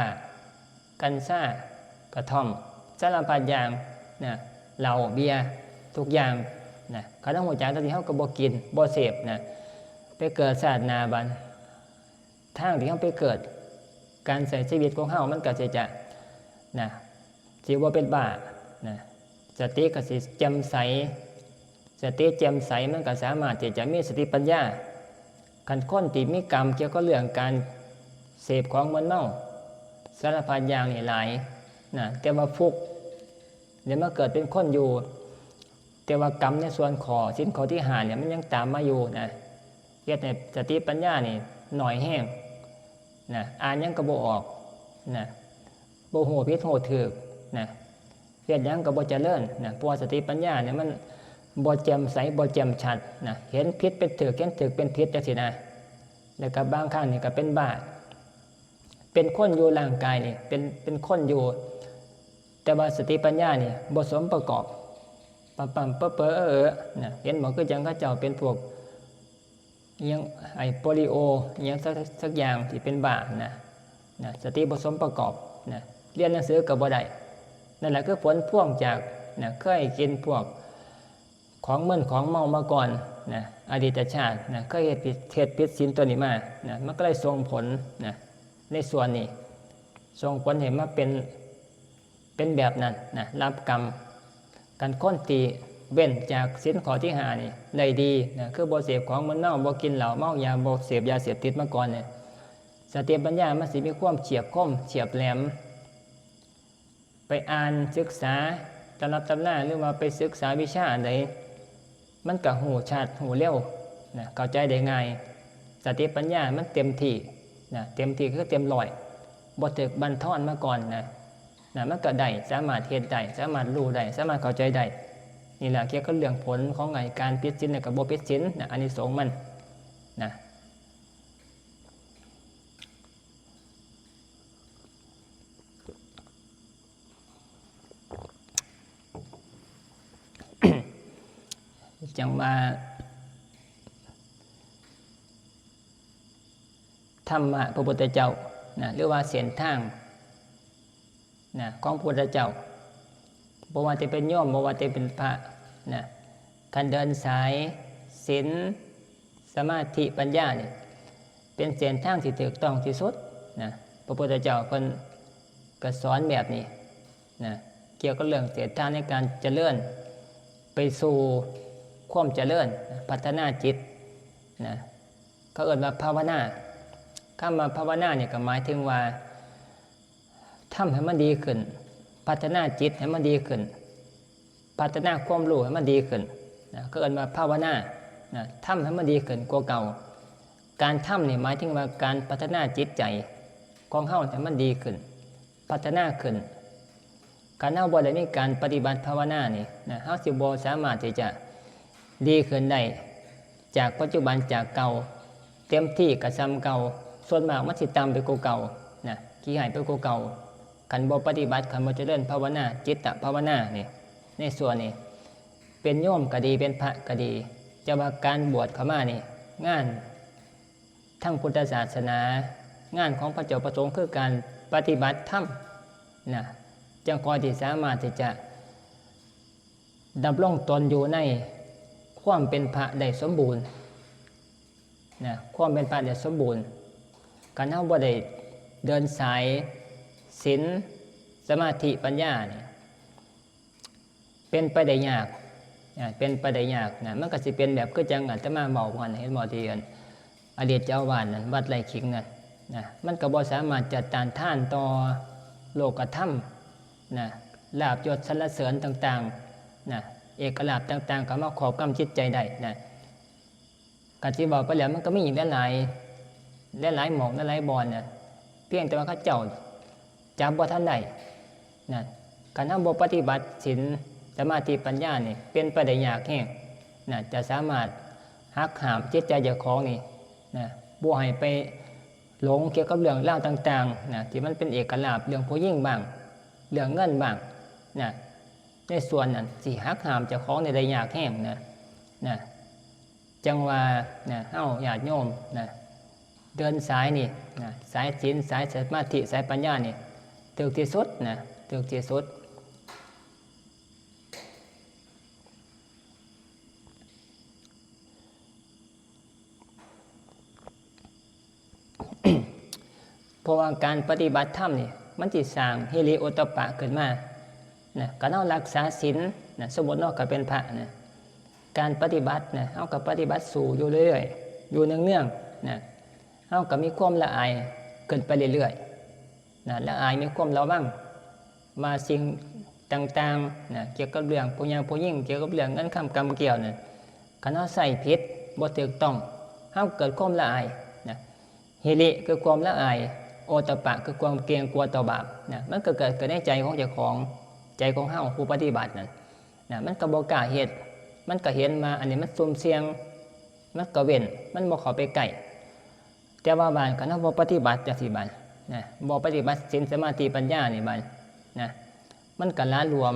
กัญชา กระท่อม สารพัดอย่างนะ เหล้า เบียร์ ทุกอย่างนะ คันเฮาฮู้จักจั่งซี้ เฮาก็บ่กิน บ่เสพนะ ไปเกิดชาติหน้าบาด ทางที่เฮาไปเกิด การใช้ชีวิตของเฮามันก็สิจะนะ สิบ่เป็นบ้านะ สติก็สิแจ่มใส สติแจ่มใสมันก็สามารถที่จะมีสติปัญญา คันคนที่มีกรรมเกี่ยวกับเรื่องการเสพของมึนเมา สารพัดอย่างนี่หลายนะ แต่ว่าฟลุก เดี๋ยวมาเกิดเป็นคนอยู่ แต่ว่ากรรมในส่วนข้อ ศีลข้อที่ห้าเนี่ยมันยังตามมาอยู่นะ เฮ็ดให้สติปัญญานี่น้อยแฮงนะ อ่านหยังก็บ่ออกนะ บ่ฮู้ผิดฮู้ถูกนะ เฮ็ดหยังก็บ่เจริญนะ เพราะว่าสติปัญญาเนี่ยมันบ่แจ่มใส บ่แจ่มชัดนะ เห็นผิดเป็นถูก เห็นถูกเป็นผิดจั่งซี้นะ แล้วก็บางครั้งนี่ก็เป็นบ้า เป็นคนอยู่ ร่างกายนี่เป็น เป็นคนอยู่ แต่ว่าสติปัญญานี่บ่สมประกอบ ปั๊มๆ เป๋อๆ เออๆ นะ เห็นบ่ คือจั่งเขาเจ้าเป็นพวก อิหยัง ไอ้โปลิโอ อิหยังสัก สักอย่างที่เป็นบ้านะ นะ สติบ่สมประกอบนะ เรียนหนังสือก็บ่ได้ นั่นแหละคือผลพวงจากนะ เคยกินพวกของมึนของเมามาก่อนนะ อดีตชาตินะ เคยเฮ็ดผิด เฮ็ดผิดศีลตัวนี้มานะ มันก็เลยส่งผลนะ ในส่วนนี้ ส่งผลให้มาเป็น เป็นแบบนั้นนะ รับกรรม คันคนที่เว้นจากศีลข้อที่ห้านี่ได้ดีนะ คือบ่เสพของมึนเมา บ่กินเหล้า เมายา บ่เสพยาเสพติดมาก่อนเนี่ย สติปัญญามันสิมีความเฉียบคม เฉียบแหลม ไปอ่านศึกษาตำรับตำรา หรือว่าไปศึกษาวิชาอันใด มันก็ฮู้ชัด ฮู้เร็วนะ เข้าใจได้ง่าย สติปัญญามันเต็มที่นะ เต็มที่คือเต็มร้อย บ่ถูกบั่นทอนมาก่อนนะ นะ มันก็ได้ สามารถเฮ็ดได้ สามารถรู้ได้ สามารถเข้าใจได้ นี่แหละเกี่ยวกับเรื่องผลของไอ้การผิดศีล แล้วก็บ่ผิดศีลนะ อานิสงส์มันนะ จั่งว่า ธรรมะพระพุทธเจ้านะ หรือว่าเส้นทางนะ ของพระพุทธเจ้า บ่ว่าจะเป็นโยม บ่ว่าจะเป็นพระนะ การเดินสายศีล สมาธิ ปัญญานี่เป็นเส้นทางที่ถูกต้องที่สุดนะ พระพุทธเจ้าเพิ่นก็สอนแบบนี้นะ เกี่ยวกับเรื่องเส้นทางในการเจริญไปสู่ความเจริญนะ พัฒนาจิตนะ เขาเอิ้นว่าภาวนา คำว่าภาวนาเนี่ยก็หมายถึงว่าทำให้มันดีขึ้น พัฒนาจิตให้มันดีขึ้น พัฒนาความรู้ให้มันดีขึ้นนะ เขาเอิ้นว่าภาวนานะ ทำให้มันดีขึ้นกว่าเก่า การทำนี่หมายถึงว่าการพัฒนาจิตใจของเฮาให้มันดีขึ้น พัฒนาขึ้น คันเฮาบ่ได้มีการปฏิบัติภาวนานี่นะ เฮาสิบ่สามารถที่จะดีขึ้นได้ จากปัจจุบันจากเก่า เต็มที่ก็ส่ำเก่า ส่วนมากมันสิต่ำไปกว่าเก่านะ ขี้ฮ้ายไปกว่าเก่า คันบ่ปฏิบัติ คันบ่เจริญภาวนา จิตตภาวนานี่ ในส่วนนี้ เป็นโยมก็ดี เป็นพระก็ดี จะว่าการบวชเข้ามานี่ งานทางพุทธศาสนา งานของพระเจ้าประสงค์คือการปฏิบัติธรรมนะ จังค่อยที่สามารถที่จะดำรงตนอยู่ในความเป็นพระได้สมบูรณ์นะ ความเป็นพระได้สมบูรณ์ คันเฮาบ่ได้เดินสายศีล สมาธิ ปัญญานี่ เป็นไปได้ยากนะ เป็นไปได้ยากนะ มันก็สิเป็นแบบคือจั่งอาตมาเว้าว่าหั่น เห็นบ่ ที่อันอดีตเจ้าอาวาสนั่น วัดไร่ขิงนั่นนะ มันก็บ่สามารถจะต้านทานต่อโลกธรรมนะ ลาภยศสรรเสริญต่างๆนะ เอกลาภต่างๆ ก็มาครอบงำจิตใจได้นะ ก็สิเว้าไปแล้วมันก็มีอีกหลายๆ หลายๆ หม่องหลายๆ บ่อนน่ะ เพียงแต่ว่าเขาเจ้าจับบ่ทันได้นะ คันเฮาบ่ปฏิบัติศีล สมาธิ ปัญญานี่ เป็นไปได้ยากแฮงนะ จะสามารถหักห้ามจิตใจเจ้าของนี่นะ บ่ให้ไปหลงเกี่ยวกับเรื่องราวต่างๆนะ ที่มันเป็นเอกลาภ เรื่องผู้หญิงบ้าง เรื่องเงินบ้างนะ ในส่วนนั้นสิหักห้ามเจ้าของนี่ได้ยากแฮงนะ นะ จั่งว่านะ เฮาญาติโยมนะ เดินสายนี่นะ สายศีล สายสมาธิ สายปัญญานี่ ถูกที่สุดนะ ถูกที่สุด เพราะว่าการปฏิบัติธรรมนี่ มันสิสร้างฮิริโอตตัปปะขึ้นมานะ คันเฮารักษาศีลนะ สมมุติเนาะ ก็เป็นพระนะ การปฏิบัตินะ เฮาก็ปฏิบัติสู้อยู่เรื่อยๆ อยู่เนืองๆนะ เฮาก็มีความละอายขึ้นไปเรื่อยๆนะ ละอาย มีความระวัง ว่าสิ่งต่างๆนะ เกี่ยวกับเรื่องผู้หญิงผู้หญิง เกี่ยวกับเรื่องเงินคำกำเกี่ยวนั่น คันเฮาใช้ผิด บ่ถูกต้อง เฮาเกิดความละอายนะ ฮิริคือความละอาย โอตตัปปะคือความเกรงกลัวต่อบาปนะ มันก็เกิดขึ้นในใจของเจ้าของ ใจของเฮาผู้ปฏิบัตินั่นนะ มันก็บ่กล้าเฮ็ด มันก็เห็นว่าอันนี้มันซุ่มเสี่ยง มันก็เว้น มันบ่เข้าไปใกล้ แต่ว่าบาดคันเฮาบ่ปฏิบัติจั่งซี้บาดนะ บ่ปฏิบัติศีล สมาธิ ปัญญานี่บาดนะ มันก็หละหลวม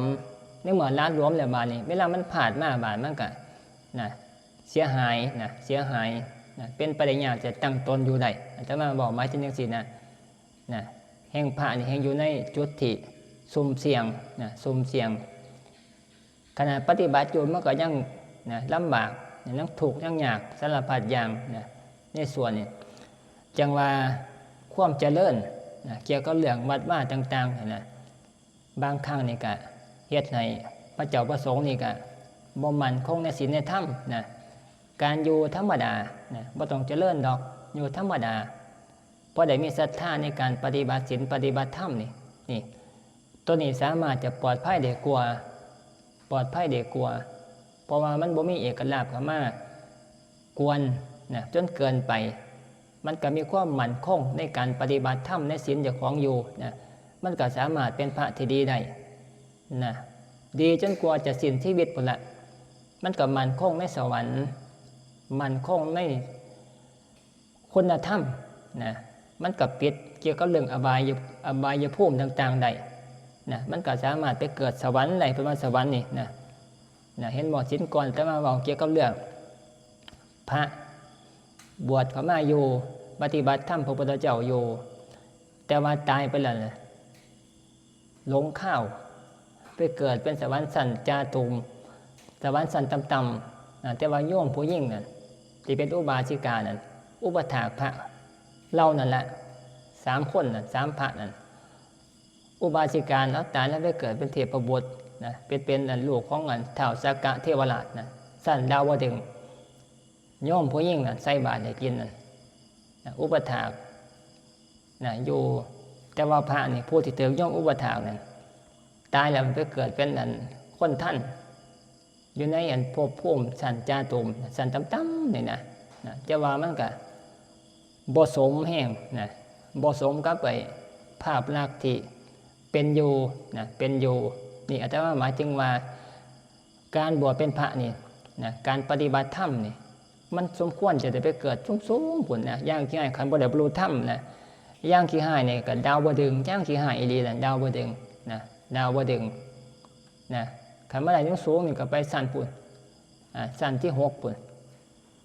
ในเมื่อหละหลวมแล้วบาดนี้ เวลามันพลาดมาบาดมันก็นะ เสียหายนะ เสียหายนะ เป็นไปได้ยากจะตั้งตนอยู่ได้ อาตมาเว้าหมายถึงจั่งซี้นะ นะ แฮ่งพระนี่แฮ่งอยู่ในจุดที่ซุ่มเสี่ยงนะ ซุ่มเสี่ยง ขณะปฏิบัติอยู่มันก็ยังนะ ลำบากนะ ยังทุกข์ยังยากสารพัดอย่างนะ ในส่วนนี้ จั่งว่าความเจริญนะ เกี่ยวกับเรื่องวัดวาต่างๆนี่นะ บางครั้งนี่ก็เฮ็ดให้พระเจ้าพระสงฆ์นี่ก็บ่มั่นคงในศีลในธรรมนะ การอยู่ธรรมดานะ บ่ต้องเจริญดอก อยู่ธรรมดา พอได้มีศรัทธาในการปฏิบัติศีลปฏิบัติธรรมนี่ นี่ ตัวนี้สามารถจะปลอดภัยได้กว่า ปลอดภัยได้กว่า เพราะว่ามันบ่มีเอกลาภเข้ามากวนนะ จนเกินไป มันก็มีความมั่นคงในการปฏิบัติธรรมในศีลเจ้าของอยู่นะ มันก็สามารถเป็นพระที่ดีได้นะ ดีจนกว่าจะสิ้นชีวิตพุ้นละ มันก็มั่นคงในสวรรค์ มั่นคงในคุณธรรมนะ มันก็ปิดเกี่ยวกับเรื่องอบาย อบายภูมิต่างๆได้นะ มันก็สามารถไปเกิดสวรรค์ได้ เพิ่นว่าสวรรค์นี่นะ นะ เห็นบ่ ศีลก่อนอาตมาเว้าเกี่ยวกับเรื่อง พระบวชเข้ามาอยู่ ปฏิบัติธรรมพระพุทธเจ้าอยู่ แต่ว่าตายไปแล้วนะ หลงคาว ไปเกิดเป็นสวรรค์ชั้นจาตุม สวรรค์ชั้นต่ำๆนะ แต่ว่าโยมผู้หญิงนั่น ที่เป็นอุบาสิกานั่น อุปถากพระเหล่านั้นละ สามคนนั่น สามพระนั่น อุบาสิกาแล้วตายแล้วไปเกิดเป็นเทพบุตรนะ เป็น เป็นอันลูกของอันท้าวสักกะเทวราชนะ ชั้นดาวดึงส์ โยมผู้หญิงนั่นใส่บาตรให้กินนั่นนะ อุปถากนะ อยู่ แต่ว่าพระนี่ ผู้ที่ถือโยมอุปถากนั่น ตายแล้วมันไปเกิดเป็นอันคนทัน อยู่ในอันภพภูมิชั้นจาตุม ชั้นต่ำๆนี่นะ นะ จะว่ามันก็บ่สมแฮงนะ บ่สมกับไอ้ภาพลักษณ์ที่เป็นอยู่นะ เป็นอยู่ นี่อาตมาหมายถึงว่า การบวชเป็นพระนี่นะ การปฏิบัติธรรมนี่ มันสมควรจะได้ไปเกิดสูงๆพุ้นนะ อย่างขี้ฮ้าย คันบ่ได้บรรลุธรรมนะ อย่างขี้ฮ้ายนี่ก็ดาวดึงส์ อย่างขี้ฮ้ายอีหลีนั่น ดาวดึงส์นะ ดาวดึงส์นะ คันมาได้สูงๆนี่ก็ไปชั้นพุ้น อ่า ชั้นที่หกพุ้น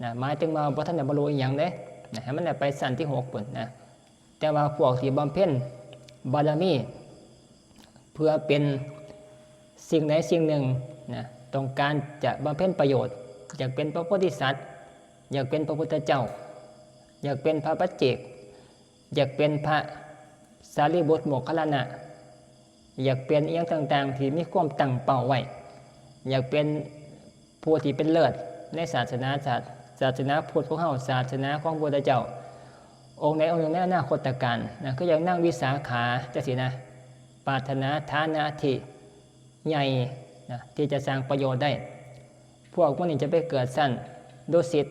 นะ หมายถึงว่าบ่ทันได้บรรลุอิหยังเด้นะ ให้มันได้ไปชั้นที่หกพุ้นนะ แต่ว่าพวกที่บำเพ็ญบารมี เพื่อเป็นสิ่งใดสิ่งหนึ่งนะ ต้องการจะบำเพ็ญประโยชน์ อยากเป็นพระโพธิสัตว์ อยากเป็นพระพุทธเจ้า อยากเป็นพระปัจเจก อยากเป็นพระสารีบุตรโมคคัลลานะ อยากเป็นอิหยังต่างๆ ที่มีความตั้งเป้าไว้ อยากเป็นผู้ที่เป็นเลิศในศาสนา ศาส- ศาสนาพุทธของเฮา ศาสนาของพระพุทธเจ้า องค์ใดองค์หนึ่งในอนาคตกาลนะ คืออย่างนางวิสาขาจังซี้นะ ปรารถนาฐานะที่ใหญ่นะ ที่จะสร้างประโยชน์ได้ พวกพวกนี้จะไปเกิดชั้นดุสิต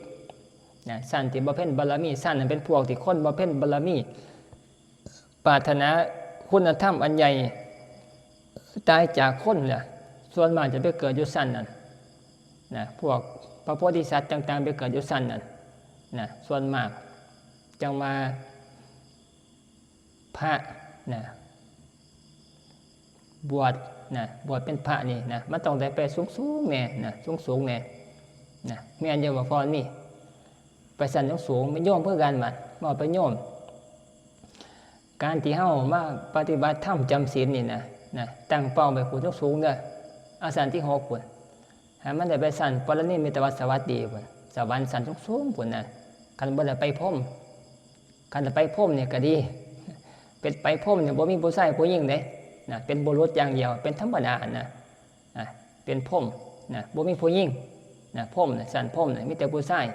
นะ ชั้นที่บำเพ็ญบารมี ชั้นนั้นเป็นพวกที่คนบำเพ็ญบารมี ปรารถนาคุณธรรมอันใหญ่ ตายจากคนเนี่ย ส่วนมากจะไปเกิดอยู่ชั้นนั้นนะ พวกพระโพธิสัตว์ต่างๆ ไปเกิดอยู่ชั้นนั้นนะ ส่วนมาก จังว่าพระนะ บวชนะ บวชเป็นพระนี่นะ มันต้องได้ไปสูงๆแน่นะ สูงๆแน่นะ แม่นอยู่บ่ พรนี่ ไปชั้นสูงๆ เป็นโยมคือกันบัด เว้าไปโยม การที่เฮามาปฏิบัติธรรมจำศีลนี่นะ นะ ตั้งเป้าไปพุ้นสูงๆเด้อ เอาชั้นที่หกพุ้น ให้มันได้ไปชั้นปรนิมมิตวสวัสดีพุ้น สวรรค์ชั้นสูงๆพุ้นนะ คันบ่ได้ไปพรหม คันได้ไปพรหมนี่ก็ดี เป็นไปพรหมนี่บ่มีผู้ชายผู้หญิงเด้นะ เป็นบุรุษอย่างเดียว เป็นธรรมดานะ นะ เป็นพรหมนะ บ่มีผู้หญิงนะ พรหมนะ ชั้นพรหมนะ มีแต่ผู้ชาย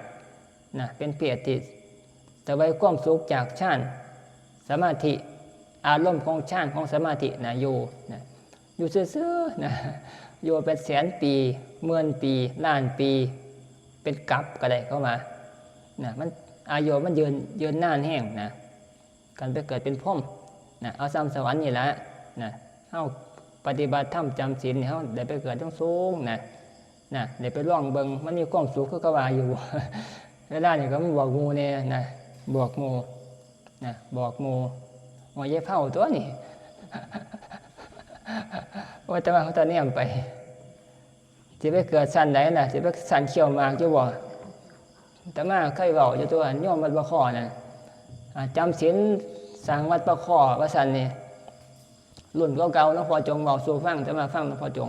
นะ เป็นเพศที่เสวยความสุขจากฌานสมาธิ อารมณ์ของฌานของสมาธินะ อยู่นะ อยู่ซื่อๆนะ อยู่เป็นแสนปี หมื่นปี ล้านปี เป็นกัปก็ได้ เขาว่านะ มัน อายุมันยืน ยืนนานแฮงนะ คันไปเกิดเป็นพรหมนะ เอาส่ำสวรรค์นี่ละนะ เฮาปฏิบัติธรรมจำศีลนี่ เฮาได้ไปเกิดสูงๆนะ นะ ได้ไปลองเบิ่ง มันมีความสุขคือเขาว่าอยู่ เวลานี่ก็มาบอกหมู่แน่นะ บอกหมู่นะ บอกหมู่ ว่ายายเผาตัวนี่ ว่าแต่ว่าเขาตะแนมไป สิไปเกิดชั้นใดน่ะ สิไปชั้นเขี้ยวหมากอยู่บ่ อาตมาเคยเว้าอยู่ตัว โยมวัดปะข้อน่ะ อ่า จำศีลสร้างวัดปะข้อว่าซั่นนี่ รุ่นเก่าๆ หลวงพ่อจงเว้าสู่ฟัง อาตมาฟังหลวงพ่อจง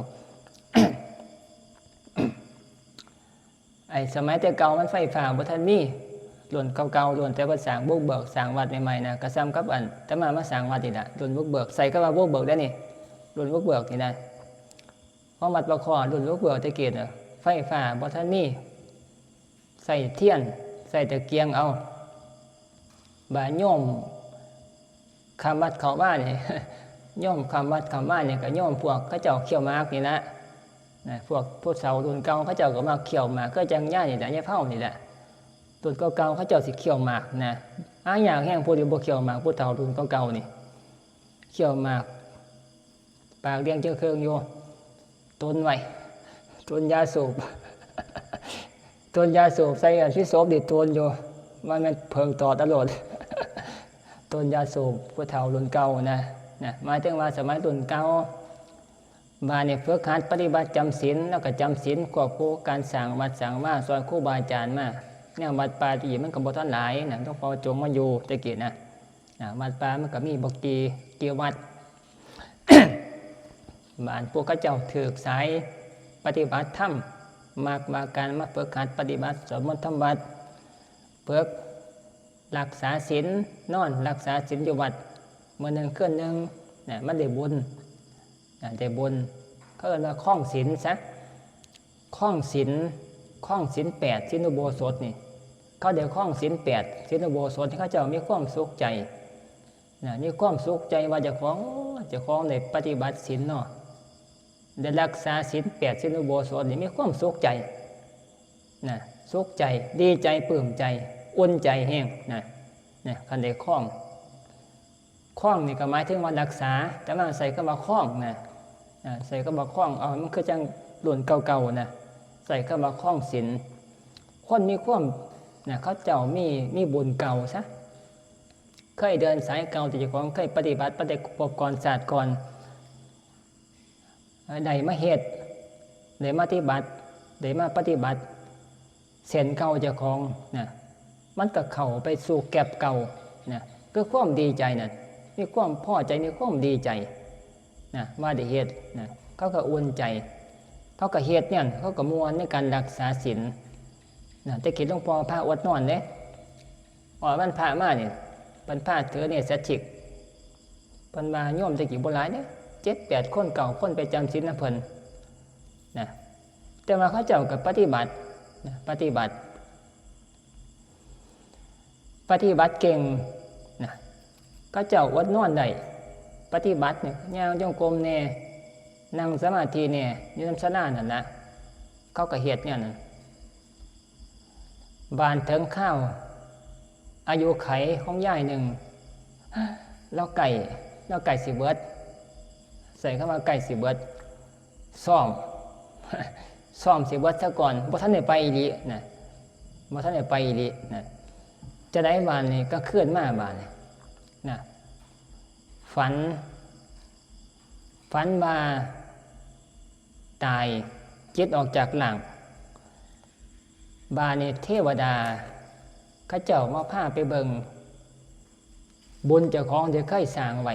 ไอ้สมัยแต่เก่ามันไฟฟ้าบ่ทันมี รุ่นเก่าๆ รุ่นแต่เพิ่นสร้างบุกเบิก สร้างวัดใหม่ๆ น่ะ ก็ส่ำกับอันอาตมามาสร้างวัดนี่ล่ะ รุ่นบุกเบิก ใช้คำว่าบุกเบิกได้นี่ รุ่นบุกเบิกนี่นะ ของวัดปะข้อ รุ่นบุกเบิกแต่กี้น่ะ ไฟฟ้าบ่ทันมี ใช้เทียน ใช้ตะเกียงเอา บาดโยมข้ามวัดเข้ามานี่ โยมข้ามวัดเข้ามานี่ก็โยมพวกเขาเจ้าเขี้ยวหมากนี่ละ นะ พวกผู้เฒ่ารุ่นเก่าเขาเจ้าก็มักเขี้ยวหมาก คือจั่งยายนี่แหละ ยายเผานี่แหละ รุ่นเก่าๆ เขาเจ้าสิเขี้ยวหมากนะ หายากแฮงผู้ที่บ่เขี้ยวหมาก ผู้เฒ่ารุ่นเก่าๆ นี่ เขี้ยวหมาก ปากเรียงเจิงเคิงอยู่ ตุนไว้ ตุนยาสูบ ตุนยาสูบใส่อันที่ศพนี่ตุนอยู่ มันแม่นเผิงตอดตลอด ตุนยาสูบผู้เฒ่ารุ่นเก่านะ นะ หมายถึงว่าสมัยรุ่นเก่า บาดนี้ฝึกหัดปฏิบัติจำศีล แล้วก็จำศีลควบคู่การสร้างวัดสร้างวา ซอยครูบาอาจารย์มา แนววัดป่าตะกี้มันก็บ่ทันหลายนะ หลวงพ่อจงมาอยู่แต่กี้นะ อ่า วัดป่ามันก็มีบ่กี่ กี่วัด บาดพวกเขาเจ้าถืกสายปฏิบัติธรรม มักว่าการมาฝึกหัดปฏิบัติสวดมนต์ทำวัด ฝึกรักษาศีล นอนรักษาศีลอยู่วัด มื้อหนึ่งคืนหนึ่ง นะ มันได้บุญ นะ ได้บุญ เขาเอิ้นว่าครองศีลซะ ครองศีล ครองศีลแปด ศีลอุโบสถนี่ เขาได้ครองศีลแปด ศีลอุโบสถนี่ เขาเจ้ามีความสุขใจ นะ มีความสุขใจว่าเจ้าของ โอ้ เจ้าของได้ปฏิบัติศีลเนาะ ได้รักษาศีลแปด ศีลอุโบสถนี่ มีความสุขใจ นะ สุขใจ ดีใจ ปลื้มใจ อุ่นใจแฮง นะ นะ คันได้ครอง ครองนี่ก็หมายถึงว่ารักษา แต่ว่าใส่คำว่าครองนะ อ่า ใส่คำว่าครอง เอา มันคือจังรุ่นเก่าๆนะ ใส่คำว่าครองศีล คนมีความ นะ เขาเจ้ามี มีบุญเก่าซะ เคยเดินสายเก่าที่เจ้าของเคยปฏิบัติมาแต่ภพก่อนชาติก่อน ได้มาเฮ็ด ได้มาปฏิบัติ ได้มาปฏิบัติ เส้นเก่าเจ้าของนะ มันก็เข้าไปสู่แก็ปเก่านะ คือความดีใจนั่น มีความพอใจ มีความดีใจนะ ว่าได้เฮ็ดนะ เขาก็อุ่นใจ เขาก็เฮ็ดเนี่ย เขาก็ม่วนในการรักษาศีลนะ แต่กี้หลวงพ่อพาอดนอนเด้ ออกวันพระมานี่ เพิ่นพาถือเนสสัตถิก เพิ่นว่าโยมแต่กี้บ่หลายเด้ เจ็ดแปดคน เก้าคน ไปจำศีลนำเพิ่นนะ แต่ว่าเขาเจ้าก็ปฏิบัตินะ ปฏิบัติ ปฏิบัติเก่งนะ เขาเจ้าอดนอนได้ ปฏิบัติเนี่ย ย่างจงกรมแน่ นั่งสมาธิแน่ อยู่นำศาลานั่นนะ เขาก็เฮ็ดเนี่ยนะ บาดเถิงคราวอายุไขของยายหนึ่ง ลาวใกล้ ลาวใกล้สิเบิด ใส่คำว่าใกล้สิเบิด ซ้อม ซ้อมสิเบิดซะก่อน บ่ทันได้ไปอีหลีนะ บ่ทันได้ไปอีหลีนะ จั่งใดบาดนี้ กลางคืนมาบาดนี้นะ ฝัน ฝันว่าตาย จิตออกจากร่าง บาดนี้เทวดา เขาเจ้ามาพาไปเบิ่ง บุญเจ้าของที่เคยสร้างไว้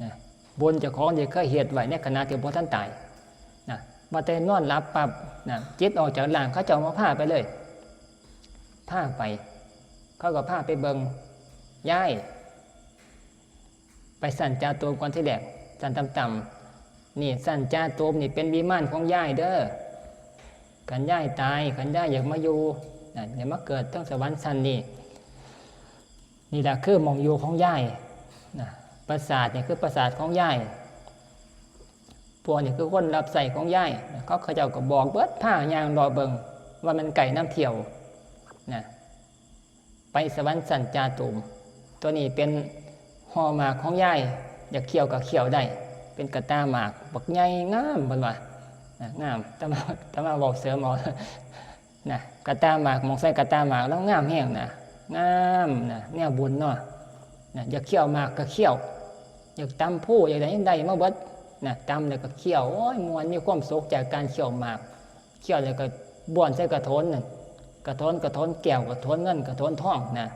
นะ บุญเจ้าของที่เคยเฮ็ดไว้ในขณะที่บ่ทันตายนะ ว่าแต่นอนหลับปั๊บนะ จิตออกจากร่าง เขาเจ้ามาพาไปเลย พาไป เขาก็พาไปเบิ่ง ยาย ไปชั้นจาตุมก่อนทีแรก ชั้นต่ำๆ นี่ชั้นจาตุมนี่เป็นวิมานของยายเด้อ คันยายตาย คันยายอยากมาอยู่นะ อยากมาเกิดเทิงสวรรค์ชั้นนี้ นี่ล่ะคือหม่องอยู่ของยายนะ ปราสาทนี่คือปราสาทของยาย พวกนี่คือคนรับใช้ของยายนะ เขา เขาเจ้าก็บอกเบิด พาย่างเลาะเบิ่ง ว่ามันใกล้นำเที่ยวนะ ไปสวรรค์ชั้นจาตุม ตัวนี้เป็นห่อหมากของยาย อยากเคี้ยวก็เคี้ยวได้ เป็นกะตาหมากบักใหญ่งาม เพิ่นว่านะ งาม แต่มา แต่มาเว้าเสริมเอานะ กะตาหมาก หม่องใส่กะตาหมากแล้วงามแฮงนะ งามนะ แนวบุญเนาะนะ อยากเคี้ยวหมากก็เคี้ยว อยากตำผู้ อยากได้หยังได้มาเบิดนะ ตำแล้วก็เคี้ยว โอ้ย ม่วน มีความสุขจากการเคี้ยวหมาก เคี้ยวแล้วก็บ้วนใส่กระโถนนั่น กระโถน กระโถนแก้ว กระโถนเงิน กระโถนทองนะ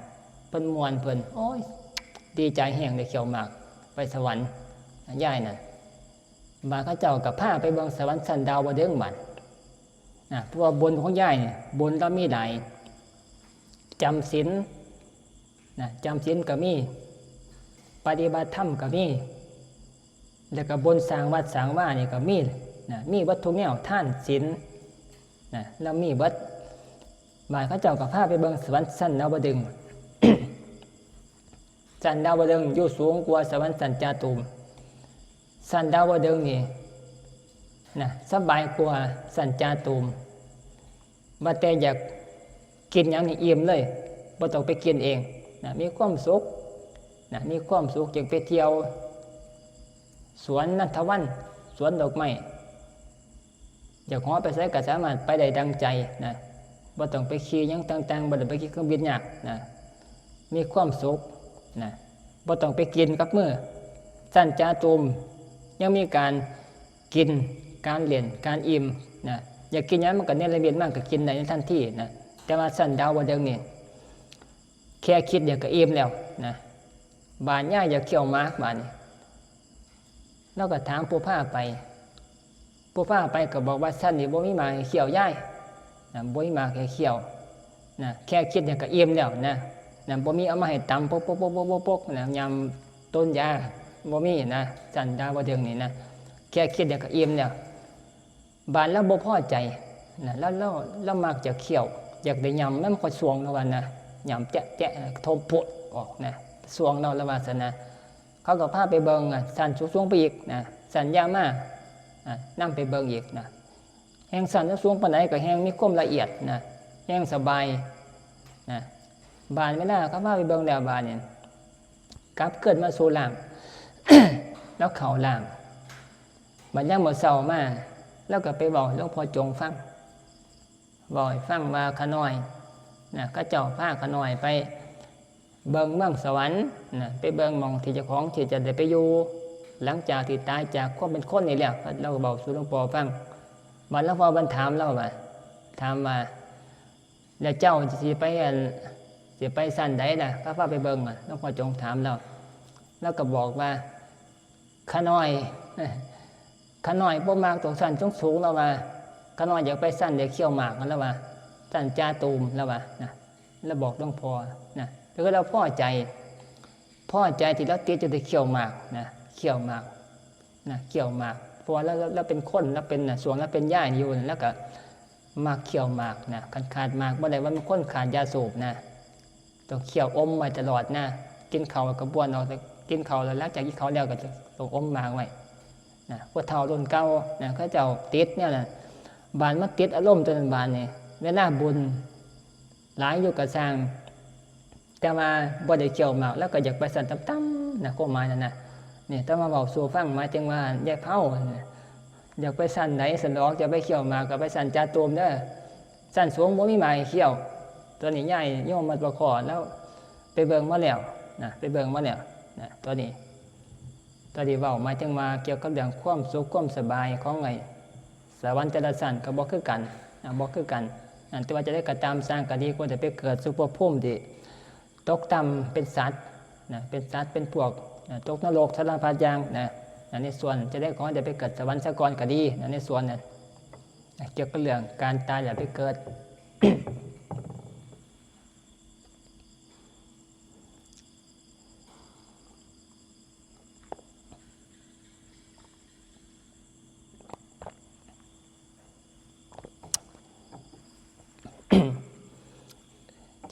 เพิ่นม่วนเพิ่น โอ้ย ดีใจแฮงได้เคี้ยวหมาก ไปสวรรค์นะ ยายนั่น บาดเขาเจ้าก็พาไปเบิ่งสวรรค์ชั้นดาวดึงส์บาดนะ เพราะว่าบุญของยายนี่ บุญลาวมีหลาย จำศีลนะ จำศีลก็มี ปฏิบัติธรรมก็มี แล้วก็บุญสร้างวัดสร้างวานี่ก็มีนะ มีเบิดทุกแนว ทานศีลนะ ลาวมีเบิด บาดเขาเจ้าก็พาไปเบิ่งสวรรค์ชั้นดาวดึงส์ ชั้นดาวดึงส์อยู่สูงกว่าสวรรค์ชั้นจาตุม ชั้นดาวดึงส์นี่นะ สบายกว่าชั้นจาตุม ว่าแต่อยากกินหยังนี่อิ่มเลย บ่ต้องไปกินเองนะ มีความสุขนะ มีความสุข อยากไปเที่ยวสวนนันทวัน สวนดอกไม้ อยากเหาะไปไสก็สามารถไปได้ดังใจนะ บ่ต้องไปขี่หยังต่างๆ บ่ได้ไปขี่เครื่องบินยากนะ มีความสุขนะ บ่ต้องไปกินกับมือ ชั้นจาตุมยังมีการกิน การเล่น การอิ่มนะ อยากกินหยังมันก็เนรมิตมาก็กินได้ในทันทีนะ แต่ว่าชั้นดาวดึงส์นี่ แค่คิดเดียวก็อิ่มแล้วนะ บาดยายอยากเคี้ยวหมากบาดนี้ ลาวก็ถามผู้พาไป ผู้พาไปก็บอกว่า ชั้นนี้บ่มีหมากให้เคี้ยวยาย นะ บ่มีหมากให้เคี้ยวนะ แค่คิดเนี่ยก็อิ่มแล้วนะ นะ บ่มีเอามาให้ตำปกปกปกปกปกปกนะ ยำต้นยา บ่มีนะ สันดาบ่ถึงนี่นะ แค่คิดเนี่ยก็อิ่มแล้ว บาดลาวบ่พอใจนะ ลาว ลาว ลาวมักจะเคี้ยว อยากได้ยำ มันก็ส่วงลาวว่านะ ยำแจ๊ะแจ๊ะ ทบพวดออกนะ ส่วงลาว ลาวว่าซั่นนะ เขาก็พาไปเบิ่งนะ สันสูงๆไปอีกนะ สันยาวมา อ่ะ นำไปเบิ่งอีกนะ แฮ่งสันสูงปานใดก็แฮ่งมีความละเอียดนะ แฮ่งสบายนะ บาดเวลาเขาพาไปเบิ่งแล้วบาดนี่ กลับคืนมาสู่ร่าง ลาวเข้าร่าง บัดยามมื้อเช้ามา ลาวก็ไปเว้าให้หลวงพ่อจงฟัง เว้าให้ฟังว่าข้าน้อยนะ เขาเจ้าพาข้าน้อยไปเบิ่งเมืองสวรรค์นะ ไปเบิ่งหม่องที่เจ้าของที่จะได้ไปอยู่ หลังจากที่ตายจากความเป็นคนนี่แล้ว ลาวก็เว้าสู่หลวงพ่อฟัง บัดหลวงพ่อเพิ่นถามลาวว่า ถามว่า แล้วเจ้าสิไปอัน สิไปชั้นใดล่ะ เขาพาไปเบิ่งอะ หลวงพ่อจงถามลาว ลาวก็บอกว่า ข้าน้อย ข้าน้อยบ่มักตรงชั้นสูงๆ ลาวว่า ข้าน้อยอยากไปชั้นได้เคี้ยวหมาก ลาวว่า ชั้นจ่าตูม ลาวว่านะ ลาวบอกหลวงพ่อนะ คือลาวพอใจ พอใจที่ลาวติดอยู่ที่เคี้ยวหมากนะ เคี้ยวหมากนะ เคี้ยวหมาก เพราะว่าลาว ลาว ลาวเป็นคน ลาวเป็นนะ ช่วงลาวเป็นยายอยู่นั่น ลาวก็มักเคี้ยวหมากนะ คันขาดหมากบ่ได้ ว่าเป็นคนขาดยาสูบนะ ต้องเคี้ยวอมไว้ตลอดนะ กินข้าวก็บ้วนออก กินข้าวแล้ว หลังจากกินข้าวแล้วก็ต้องอมหมากไว้นะ ผู้เฒ่ารุ่นเก่านะ เขาเจ้าติดแนวนั้น บาดมาติดอารมณ์ตัวนั้นบาดนี่ เวลาบุญหลายอยู่ก็ซ่าง แต่ว่าบ่ได้เคี้ยวหมาก ลาวก็อยากไปชั้นต่ำๆนะ ความหมายนั่นนะ นี่ แต่มาเว้าสู่ฟัง หมายถึงว่ายายเผาน่ะ อยากไปชั้นใดซั่นดอก อยากไปเคี้ยวหมากก็ไปชั้นจ่าตูมเด้อ ชั้นสูงบ่มีหมากให้เคี้ยว ตัวนี้ยายโยมวัดปะขอ ลาวไปเบิ่งมาแล้วนะ ไปเบิ่งมาแล้วนะ ตัวนี้ ตัวที่เว้าหมายถึงว่าเกี่ยวกับเรื่องความสุขความสบายของไอ้สวรรค์แต่ละชั้นก็บ่คือกันนะ บ่คือกันนะ แต่ว่าจะได้ก็ตามซ่างก็ดี ควรจะไปเกิดสู่ภพภูมิที่ตกต่ำเป็นสัตว์นะ เป็นสัตว์ เป็นพวกนะ ตกนรกสารพัดอย่างนะ อันนี้ส่วนจะได้ขอจะไปเกิดสวรรค์ซะก่อนก็ดีนะ ในส่วนนั้น เกี่ยวกับเรื่องการตายอย่าไปเกิด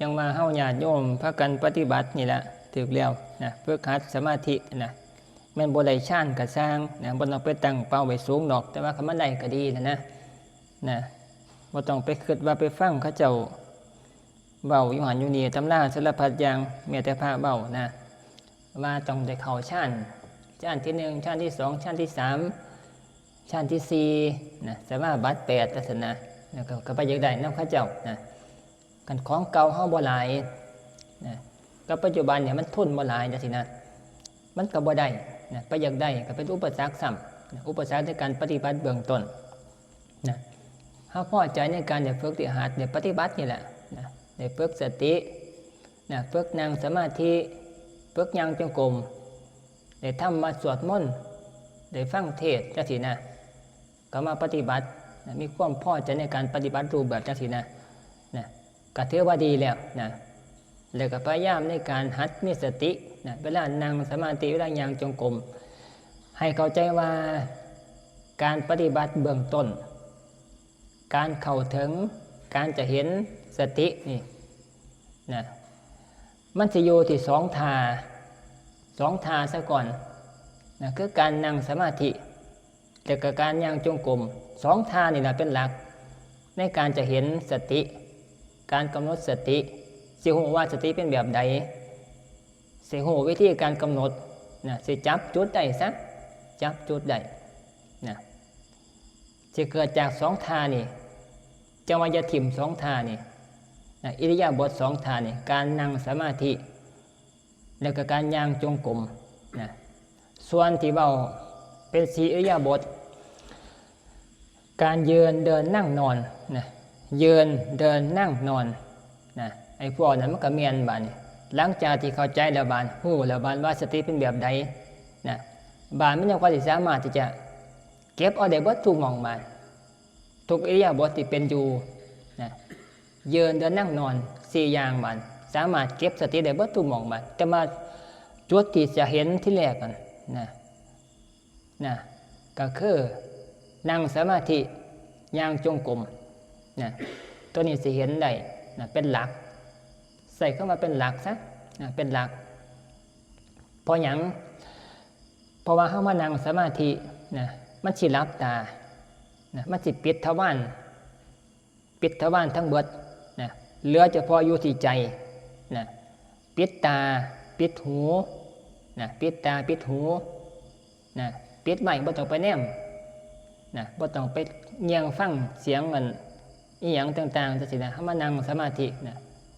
จั่งว่าเฮาญาติโยมพากันปฏิบัตินี่แหละ ถูกแล้วนะ ฝึกหัดสมาธินะ แม่นบ่ได้ฌานก็ซ่างนะ บ่ต้องไปตั้งเป้าไว้สูงดอก แต่ว่าคันมันได้ก็ดีแล้วนะ นะ บ่ต้องไปคิดว่าไปฟังเขาเจ้าเว้าอยู่หั่นอยู่นี่ ตำราสารพัดอย่าง แม้แต่พระเว้านะ ว่าต้องได้เข้าฌาน ฌานที่หนึ่ง ฌานที่สอง ฌานที่สาม ฌานที่สี่นะ สมาบัติแปด ลักษณะนะ ก็ ก็ไปอยากได้นำเขาเจ้านะ คันของเก่าเฮาบ่หลายนะ กับปัจจุบันเนี่ยมันทุนบ่หลายจังซี้นะ มันก็บ่ได้นะ ไปอยากได้ก็เป็นอุปสรรคซ้ำนะ อุปสรรคในการปฏิบัติเบื้องต้นนะ เฮาพอใจในการได้ฝึกได้หัด ได้ปฏิบัตินี่แหละนะ ได้ฝึกสตินะ ฝึกนั่งสมาธิ ฝึกย่างจงกรม ได้ทำวัตรสวดมนต์ ได้ฟังเทศน์จังซี้นะ ก็มาปฏิบัตินะ มีความพอใจในการปฏิบัติรูปแบบจังซี้นะ นะ ก็ถือว่าดีแล้วนะ แล้วก็พยายามในการหัดมีสตินะ เวลานั่งสมาธิ เวลาย่างจงกรม ให้เข้าใจว่าการปฏิบัติเบื้องต้น การเข้าถึง การจะเห็นสตินี่นะ มันสิอยู่ที่สองท่า สองท่าซะก่อนนะ คือการนั่งสมาธิ แล้วก็การย่างจงกรม สองท่านี่แหละเป็นหลัก ในการจะเห็นสติ การกำหนดสติ สิฮู้ว่าสติเป็นแบบใด สิฮู้วิธีการกำหนดนะ สิจับจุดได้ซะ จับจุดได้นะ สิเกิดจากสองท่านี่ จั่งว่าอย่าถิ่มสองท่านี่นะ อิริยาบถสองท่านี่ การนั่งสมาธิ แล้วก็การย่างจงกรมนะ ส่วนที่เว้าเป็นสี่อิริยาบถ การยืน เดิน นั่ง นอนนะ ยืน เดิน นั่ง นอนนะ ไอ้พวกนั้นมันก็แม่นบาดนี้ หลังจากที่เข้าใจแล้วบาด ฮู้แล้วบาดว่าสติเป็นแบบใดนะ บาดมันยังพอสิสามารถที่จะเก็บเอาได้เบิดทุกหม่องบาด ทุกอิริยาบถที่เป็นอยู่ นะ ยืนเดินนั่งนอนสี่อย่างบาด สามารถเก็บสติได้เบิดทุกหม่องบาด แต่มาจุดที่จะเห็นที่แรกนั่นนะ นะ ก็คือนั่งสมาธิ ย่างจงกรมนะ ตัวนี้สิเห็นได้นะ เป็นหลัก ใส่คำว่าเป็นหลักซะนะ เป็นหลัก เพราะหยัง เพราะว่าเฮามานั่งสมาธินะ มันสิหลับตานะ มันสิปิดทวาร ปิดทวารทั้งเบิดนะ เหลือเฉพาะอยู่ที่ใจนะ ปิดตา ปิดหูนะ ปิดตา ปิดหูนะ ปิดไว้ บ่ต้องไปแนมนะ บ่ต้องไปเงี่ยงฟังเสียงมัน อีหยังต่างๆ จังซี้นะ เฮามานั่งสมาธินะ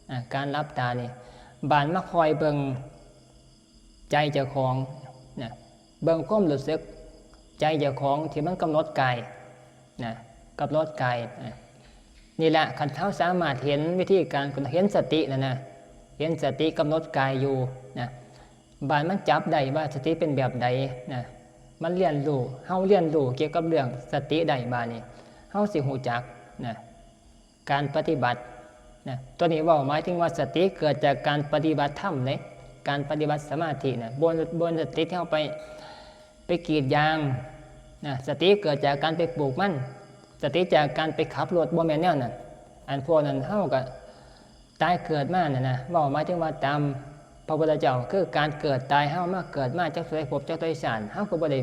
อ่า การหลับตานี่ บาดมาคอยเบิ่งใจเจ้าของนะ เบิ่งความรู้สึกใจเจ้าของที่มันกำหนดกายนะ กำหนดกายนะ นี่แหละ คันเฮาสามารถเห็นวิธีการ เห็นสตินั่นนะ เห็นสติกำหนดกายอยู่นะ บาดมันจับได้ว่าสติเป็นแบบใดนะ มันเรียนรู้ เฮาเรียนรู้เกี่ยวกับเรื่องสติได้บาดนี้ เฮาสิฮู้จักนะ การปฏิบัตินะ ตัวนี้เว้าหมายถึงว่าสติเกิดจากการปฏิบัติธรรมเด้ การปฏิบัติสมาธินะ บ่ บ่สติที่เฮาไป ไปกรีดยางนะ สติเกิดจากการไปปลูกมัน สติจากการไปขับรถ บ่แม่นแนวนั้น อันพวกนั้นเฮาก็ตายเกิดมานั่นนะ เว้าหมายถึงว่าตามพระพุทธเจ้า คือการเกิดตาย เฮามาเกิดมาจักเทื่อพบจักเทื่อชาติ เฮาก็บ่ได้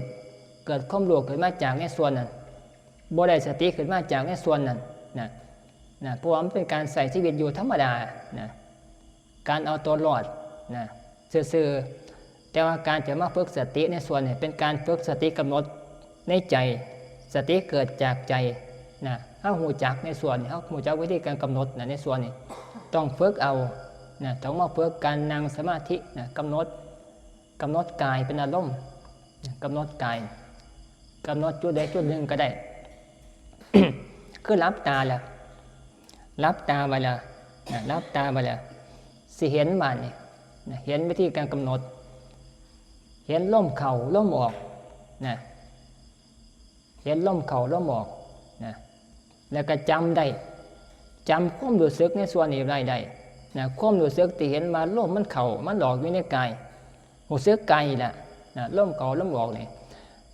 เกิดความรู้ขึ้นมาจากในส่วนนั้น บ่ได้สติขึ้นมาจากในส่วนนั้นนะ นะ เพราะว่ามันเป็นการใช้ชีวิตอยู่ธรรมดานะ การเอาตัวรอดนะ ซื่อๆ แต่ว่าการจะมาฝึกสติในส่วนนี้ เป็นการฝึกสติกำหนดในใจ สติเกิดจากใจนะ เฮาฮู้จักในส่วนนี้ เฮาฮู้จักวิธีการกำหนดนะ ในส่วนนี้ ต้องฝึกเอานะ ต้องมาฝึกการนั่งสมาธินะ กำหนด กำหนดกายเป็นอารมณ์นะ กำหนดกาย กำหนดจุดใดจุดหนึ่งก็ได้ คือหลับตาแล้ว หลับตาไว้แล้วนะ หลับตาไว้แล้ว สิเห็นบาดนี้นะ เห็นวิธีการกำหนด เห็นลมเข้าลมออกนะ เห็นลมเข้าลมออกนะ แล้วก็จำได้ จำความรู้สึกในส่วนนี้ได้ได้นะ ความรู้สึกที่เห็นว่าลมมันเข้ามันออกอยู่ในกาย รู้สึกกายนี่แหละนะ ลมเข้าลมออกนี่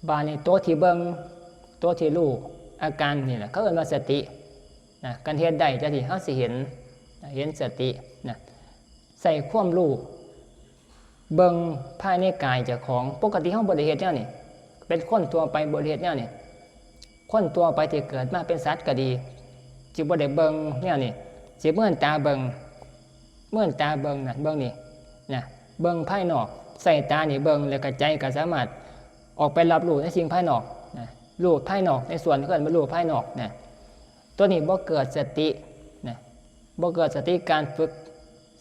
บาดนี้ตัวที่เบิ่ง ตัวที่รู้อาการนี่แหละ เขาเอิ้นว่าสตินะ การเฮ็ดได้จังซี่ เฮาสิเห็นนะ เห็นสตินะ ใช้ความรู้ เบิ่งภายในกายเจ้าของ ปกติเฮาบ่ได้เฮ็ดแนวนี้ เป็นคนทั่วไปบ่ได้เฮ็ดแนวนี้ คนทั่วไปที่เกิดมาเป็นสัตว์ก็ดี สิบ่ได้เบิ่งแนวนี้ สิเมินตาเบิ่ง เมินตาเบิ่งนั่นเบิ่งนี่นะ เบิ่งภายนอก ใช้ตานี่เบิ่ง แล้วก็ใจก็สามารถออกไปรับรู้ในสิ่งภายนอกนะ รู้ภายนอก ในส่วนเพิ่นว่ารู้ภายนอกนะ ตัวนี้บ่เกิดสตินะ บ่เกิดสติการฝึก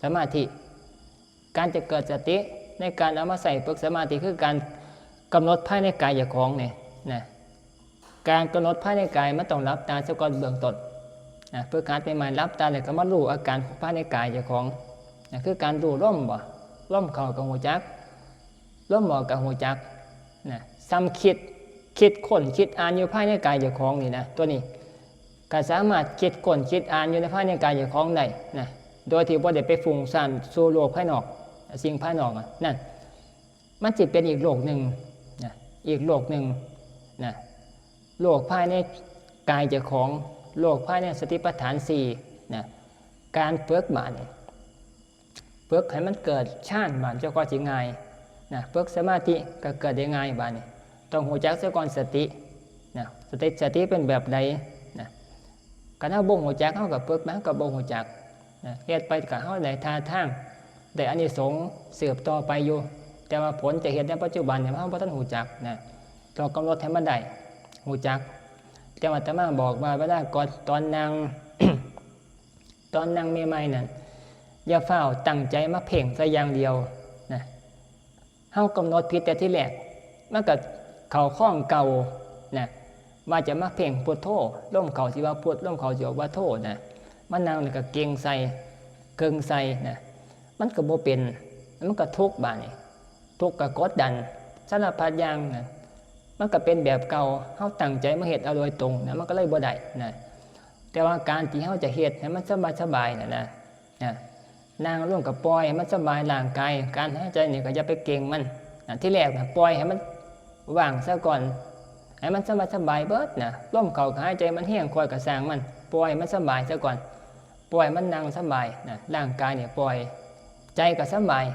สมาธิ การจะเกิดสติในการเอามาใช้ฝึกสมาธิ คือการกำหนดภายในกายเจ้าของนี่นะ การกำหนดภายในกายมันต้องหลับตาซะก่อนเบื้องต้นนะ ฝึกหัดใหม่ๆ หลับตาแล้วก็มารู้อาการของภายในกายเจ้าของนะ คือการรู้ลมบ่ ลมเข้าก็ฮู้จัก ลมออกก็ฮู้จักนะ ซ้ำคิด คิดค้น คิดอ่านอยู่ภายในกายเจ้าของนี่นะ ตัวนี้ ก็สามารถคิดค้นคิดอ่านอยู่ในภายในกายเจ้าของได้นะ โดยที่บ่ได้ไปฟุ้งซ่านสู่โลกภายนอก สิ่งภายนอกอะ นั่น มันสิเป็นอีกโลกหนึ่งนะ อีกโลกหนึ่งนะ โลกภายในกายเจ้าของ โลกภายในสติปัฏฐานสี่นะ การฝึกบาดนี้ ฝึกให้มันเกิดฌานบาดนี้ก็สิง่ายนะ ฝึกสมาธิก็เกิดได้ง่ายบาดนี้ ต้องฮู้จักซะก่อนสตินะ สติ สติเป็นแบบใดนะ คันเฮาบ่ฮู้จัก เฮาก็ฝึกมา เฮาก็บ่ฮู้จักนะ เฮ็ดไปก็เฮาได้ท่าทาง ได้อานิสงส์สืบต่อไปอยู่ แต่ว่าผลจะเฮ็ดในปัจจุบันเนี่ย เฮาบ่ทันฮู้จักนะ ต้องกำหนดให้มันได้ ฮู้จัก แต่ว่าอาตมาบอกว่าเวลาก่อน ตอนนั่ง ตอนนั่งใหม่ๆนั่น อย่าฟ้าวตั้งใจมาเพ่งแต่อย่างเดียวนะ เฮากำหนดผิดแต่ทีแรก มันก็เข้าข้องเก่านะ ว่าจะมาเพ่งพุทโธ ลมเข้าสิว่าพุท ลมเข้าสิออกว่าโธนะ มานั่งแล้วก็เกร็งใส่ เกร็งใส่นะ มันก็บ่เป็น มันก็ทุกข์บาดนี้ ทุกข์ก็กดดัน สารพัดอย่างนะ มันก็เป็นแบบเก่า เฮาตั้งใจมาเฮ็ดเอาโดยตรงนะ มันก็เลยบ่ได้นะ แต่ว่าการที่เฮาจะเฮ็ดให้มันสบายๆนั่นนะ นะ นั่งลงก็ปล่อยให้มันสบายร่างกาย การหายใจนี่ก็อย่าไปเกร็งมัน นะ ทีแรกนะปล่อยให้มันว่างซะก่อน ให้มันสบายๆเบิดนะ ลมเข้าก็หายใจมันแฮงค่อยก็ซ่างมัน ปล่อยให้มันสบายซะก่อน ปล่อยมันนั่งสบายนะ ร่างกายนี่ปล่อย ใจก็สบาย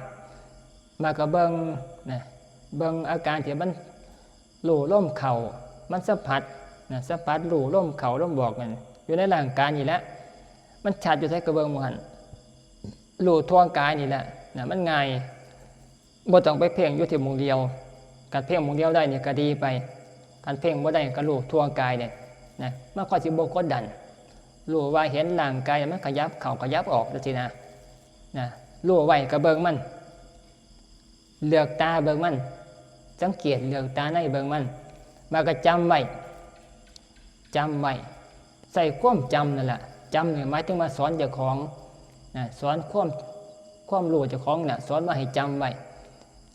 มาก็เบิ่งนะ เบิ่งอาการที่มันรู้ลมเข้า มันสัมผัสนะ สัมผัสรู้ลมเข้าลมออกนั่น อยู่ในร่างกายนี่แหละ มันชัดอยู่ไสก็เบิ่งหม่องหั่น รู้ทั่วกายนี่แหละนะ มันง่าย บ่ต้องไปเพ่งอยู่ที่หม่องเดียว คันเพ่งหม่องเดียวได้นี่ก็ดีไป คันเพ่งบ่ได้ก็รู้ทั่วกายเนี่ยนะ มันก็สิบ่กดดัน รู้ว่าเห็นร่างกายมันขยับเข้าขยับออกจังซี้นะ นะ รู้ไว้ก็เบิ่งมัน เหลือกตาเบิ่งมัน สังเกตเหลือกตาในเบิ่งมัน มาก็จำไว้ จำไว้ ใช้ความจำนั่นแหละ จำนี่หมายถึงว่าสอนเจ้าของนะ สอนความ ความรู้เจ้าของน่ะ สอนว่าให้จำไว้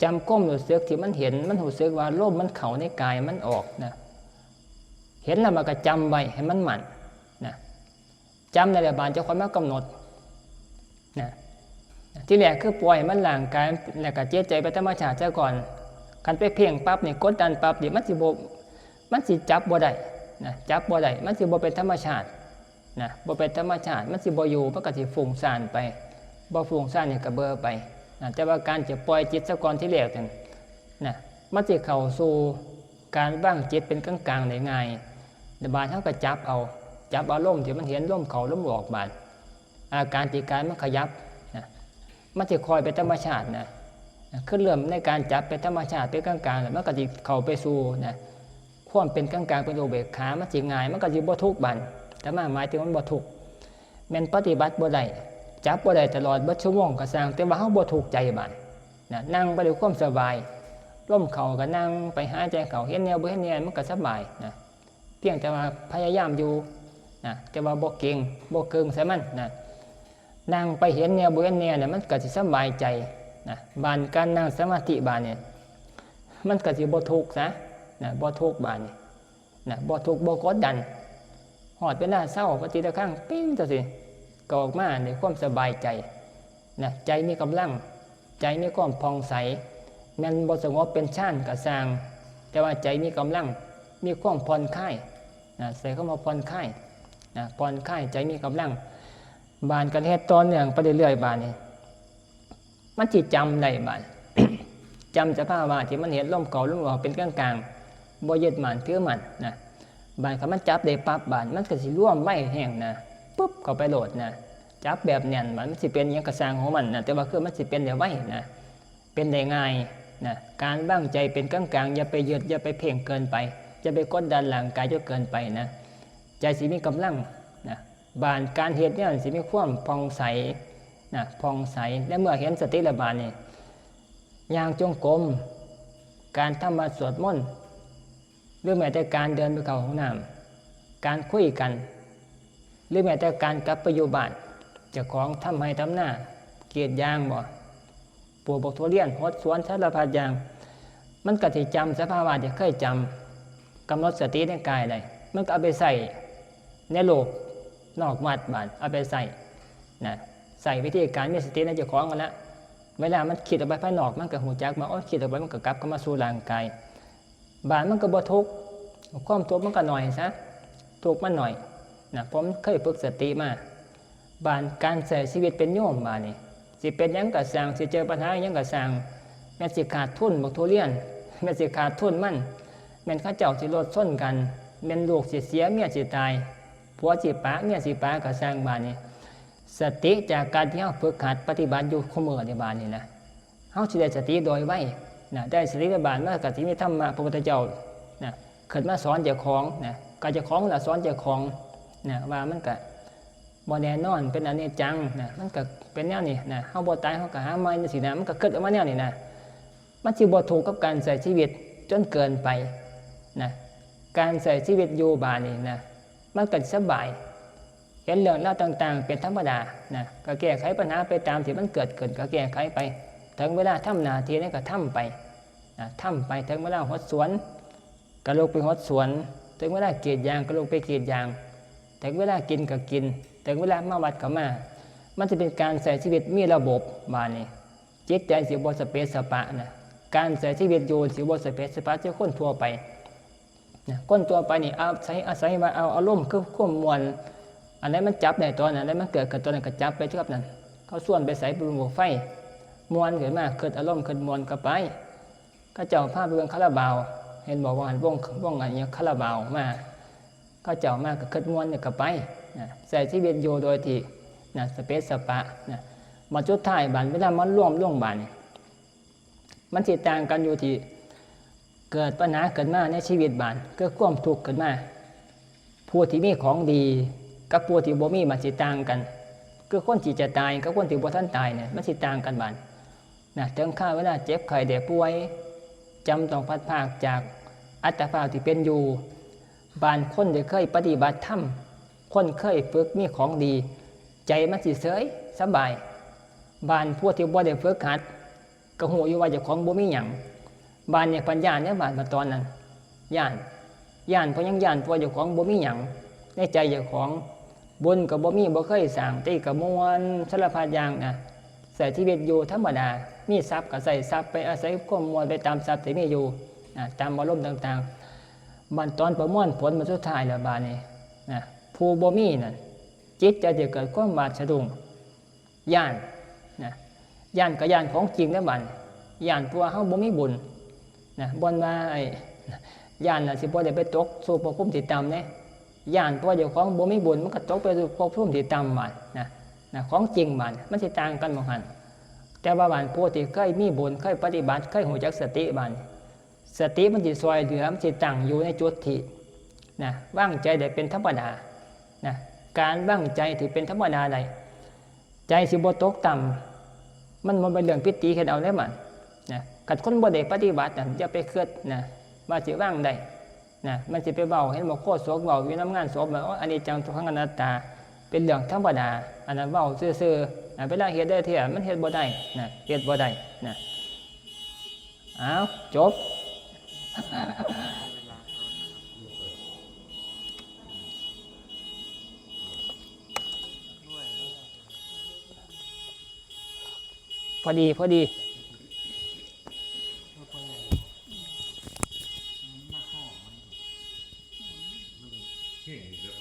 จำความรู้สึกที่มันเห็น มันรู้สึกว่าลมมันเข้าในกายมันออกนะ เห็นแล้วมันก็จำไว้ให้มันมั่นนะ จำในระบาดเจ้าของมากำหนดนะ ทีแรกคือปล่อยมันร่างกาย แล้วก็จิตใจเป็นธรรมชาติซะก่อน คันไปเพ่งปั๊บนี่ กดดันปั๊บนี่ มันสิบ่ มันสิจับบ่ได้นะ จับบ่ได้ มันสิบ่เป็นธรรมชาตินะ บ่เป็นธรรมชาติ มันสิบ่อยู่ มันก็สิฟุ้งซ่านไป บ่ฟุ้งซ่านนี่ก็เบลอไปนะ แต่ว่าการจะปล่อยจิตซะก่อนทีแรกนั่นนะ มันสิเข้าสู่การวางจิตเป็นกลางๆได้ง่าย บาดเฮาก็จับเอา จับอารมณ์ที่มันเห็นลมเข้าลมออกบาด อาการที่กายมันขยับนะ มันสิค่อยเป็นธรรมชาตินะ คือเริ่มในการจับเป็นธรรมชาติเป็นกลางๆ แล้วมันก็สิเข้าไปสู่นะ ความเป็นกลางๆ เป็นอุเบกขา มันสิง่าย มันก็สิบ่ทุกข์บาด แต่มาหมายถึงมันบ่ทุกข์ แม่นปฏิบัติบ่ได้ จับบ่ได้ตลอดเบิดชั่วโมงก็ซ่าง แต่ว่าเฮาบ่ทุกข์ใจบาดนะ นั่งไปด้วยความสบาย ลมเข้าก็นั่งไป หายใจเข้า เห็นแนวบ่เห็นแนว มันก็สบายนะ เพียงแต่ว่าพยายามอยู่นะ แต่ว่าบ่เกร็ง บ่เกร็งใส่มันนะ นั่งไปเห็นแนวบ่เห็นแนวเนี่ย มันก็สิสบายใจนะ บาดการนั่งสมาธิบาดเนี่ย มันก็สิบ่ทุกข์ซะนะ บ่ทุกข์บาดนี่นะ บ่ทุกข์ บ่กดดัน ฮอดเวลาเซา ปฏิฆะคัง ปิ้งจั่งซี้ ก็ออกมาด้วยความสบายใจนะ ใจมีกำลัง ใจมีความผ่องใส แม่นบ่สงบเป็นฌานก็ซ่าง แต่ว่าใจมีกำลัง มีความผ่อนคลายนะ ใช้คำว่าผ่อนคลายนะ ผ่อนคลาย ใจมีกำลัง บาดก็เฮ็ดต่อเนื่องไปเรื่อยๆ บาดนี่ มันสิจำได้บาด จำสภาวะที่มันเห็นลมเข้าลมออกเป็นกลางๆ บ่ยึดมั่นถือมั่นนะ บาดคันมันจับได้ปั๊บ บาดมันก็สิรวมไวแฮงนะ ปุ๊บ เข้าไปโลดนะ จับแบบแน่น บาดมันสิเป็นหยังก็ซ่างของมันนะ แต่ว่าคือมันสิเป็นได้ไวนะ เป็นได้ง่ายนะ การวางใจเป็นกลางๆ อย่าไปยึด อย่าไปเพ่งเกินไป อย่าไปกดดันร่างกายจนเกินไปนะ ใจสิมีกำลังนะ บาดการเฮ็ดเนี่ยสิมีความผ่องใสนะ ผ่องใส และเมื่อเห็นสติแล้วบาดนี่ ย่างจงกรม การทำวัตรสวดมนต์ หรือแม้แต่การเดินไปเข้าห้องน้ำ การคุยกัน หรือแม้แต่การกลับไปอยู่บ้าน เจ้าของทำไร่ทำนา กรีดยางบ่ ปลูกบักทุเรียน หดสวน สารพัดอย่าง มันก็สิจำสภาวะที่เคยจำ กำหนดสติในกายได้ มันก็เอาไปใช้ในโลกนอกวัดบาด เอาไปใช้นะ ใช้วิธีการมีสติในเจ้าของนั่นละ เวลามันคิดออกไปภายนอก มันก็ฮู้จักว่า โอ้ย คิดออกไป มันก็กลับเข้ามาสู่ร่างกาย บาดมันก็บ่ทุกข์ ความทุกข์มันก็น้อยซะ ทุกข์มันน้อยนะ เพราะมันเคยฝึกสติมา บาดการใช้ชีวิตเป็นโยมบาดนี่ สิเป็นหยังก็ซ่าง สิเจอปัญหาหยังก็ซ่าง แม่นสิขาดทุนบักทุเรียน แม่นสิขาดทุนมัน แม่นเขาเจ้าสิรถชนกัน แม่นลูกสิเสีย เมียสิตาย ผัวสิปะ เมียสิปะก็ซ่างบาดนี่ สติจากการที่เฮาฝึกหัดปฏิบัติอยู่คุมื้อนี่บาดนี่นะ เฮาสิได้สติโดยไวนะ ได้สติโดยบาด มันก็สิมีธรรมะพระพุทธเจ้านะ ขึ้นมาสอนเจ้าของนะ ก็เจ้าของล่ะสอนเจ้าของนะ ว่ามันก็บ่แน่นอน เป็นอนิจจังนะ มันก็เป็นแนวนี้นะ เฮาบ่ตายเฮาก็หาใหม่จังซี้นะ มันก็คิดออกมาแนวนี้นะ มันสิบ่ทุกข์กับการใช้ชีวิตจนเกินไปนะ การใช้ชีวิตอยู่บาดนี่นะ มันก็สบาย เห็นเรื่องราวต่างๆ เป็นธรรมดานะ ก็แก้ไขปัญหาไปตามที่มันเกิดขึ้น ก็แก้ไขไป ถึงเวลาทำหน้าที่นี่ก็ทำไปนะ ทำไป ถึงเวลาหดสวน ก็ลุกไปหดสวน ถึงเวลากรีดยางก็ลุกไปกรีดยาง ถึงเวลากินก็กิน ถึงเวลามาวัดก็มา มันจะเป็นการใช้ชีวิตมีระบบ บาดนี้ จิตใจสิบ่สเปะสปะนะ การใช้ชีวิตอยู่สิบ่สเปะสปะคือคนทั่วไปนะ คนทั่วไปนี่อาศัย อาศัยว่าเอาอารมณ์คือความม่วน อันใดมันจับได้ตอนนั้น อันใดมันเกิดขึ้นตอนนั้นก็จับไปกับนั้น เขาชวนไปไสไปเบิ่งบั้งไฟ ม่วนขึ้นมา คิดอารมณ์คิดม่วนก็ไป เขาเจ้าพาไปเบิ่งคาราบาว เห็นบอกว่าหั่นวง วงอันนี้คาราบาวมา เขาเจ้ามาก็คิดม่วนนี่ก็ไปนะ ใช้ชีวิตอยู่โดยที่นะ สเปะสปะนะ บัดสุดท้ายบาดเวลามันรวมลงบาดนี่ มันสิต่างกันอยู่ที่ เกิดปัญหาขึ้นมาในชีวิตบาด คือความทุกข์ขึ้นมา ผู้ที่มีของดีกับผู้ที่บ่มีมันสิต่างกัน คือคนที่จะตายกับคนที่บ่ทันตายเนี่ย มันสิต่างกันบาดนะ ถึงคราวเวลาเจ็บไข้ได้ป่วย จำต้องพลัดพรากจากอัตภาพที่เป็นอยู่ บาดคนที่เคยปฏิบัติธรรม คนเคยฝึกมีของดี ใจมันสิเฉยสบาย บาดผู้ที่บ่ได้ฝึกหัด ก็ฮู้อยู่ว่าเจ้าของบ่มีหยัง บาดนี่พัดย้านเด้ บาดมาตอนนั้น ย้าน ย้านเพราะหยัง ย้านเพราะเจ้าของบ่มีหยังในใจเจ้าของ บุญก็บ่มี บ่เคยสร้าง แต่ก็ม่วนสารพัดอย่างนะ ใช้ชีวิตอยู่ธรรมดา มีทรัพย์ก็ใช้ทรัพย์ ไปอาศัยความม่วนไปตามทรัพย์ที่มีอยู่นะ ตามอารมณ์ต่างๆ บาดตอนประมวลผลมาสุดท้ายแล้วบาดนี้นะ ผู้บ่มีนั่น จิตใจจะเกิดความหวาดสะดุ้ง ย้านนะ ย้านก็ย้านของจริงเด้บาด ย้านเพราะว่าเฮาบ่มีบุญนะ บ่อนว่าไอ้ ย้านน่ะสิบ่ได้ไปตกสู่ภพภูมิที่ต่ำเด้ ย้านเพราะว่าเจ้าของบ่มีบุญ มันก็ตกไปสู่ภพภูมิที่ต่ำบาดนะ นะ ของจริงบาดมันสิต่างกันหม่องหั่น แต่ว่าบาดผู้ที่เคยมีบุญ เคยปฏิบัติ เคยฮู้จักสติบาด สติมันสิช่วยเหลือ มันสิตั้งอยู่ในจุดที่นะ วางใจได้เป็นธรรมดานะ การวางใจที่เป็นธรรมดาได้ ใจสิบ่ตกต่ำ มันบ่เป็นเรื่องผิดตีเฮ็ดเอาเด้บาดนะ คันคนบ่ได้ปฏิบัตินั่น อย่าไปคิดนะ ว่าสิวางได้นะ มันสิไปเว้า เห็นบ่ โฆษกเว้าอยู่นำงานศพว่า โอ้ย อนิจจัง ทุกขัง อนัตตา เป็นเรื่องธรรมดา อันนั้นเว้าซื่อๆนะ เวลาเฮ็ดได้แท้ มันเฮ็ดบ่ได้นะ เฮ็ดบ่ได้นะ อ้าว จบ พอดี พอดี เข่งอีกแล้ว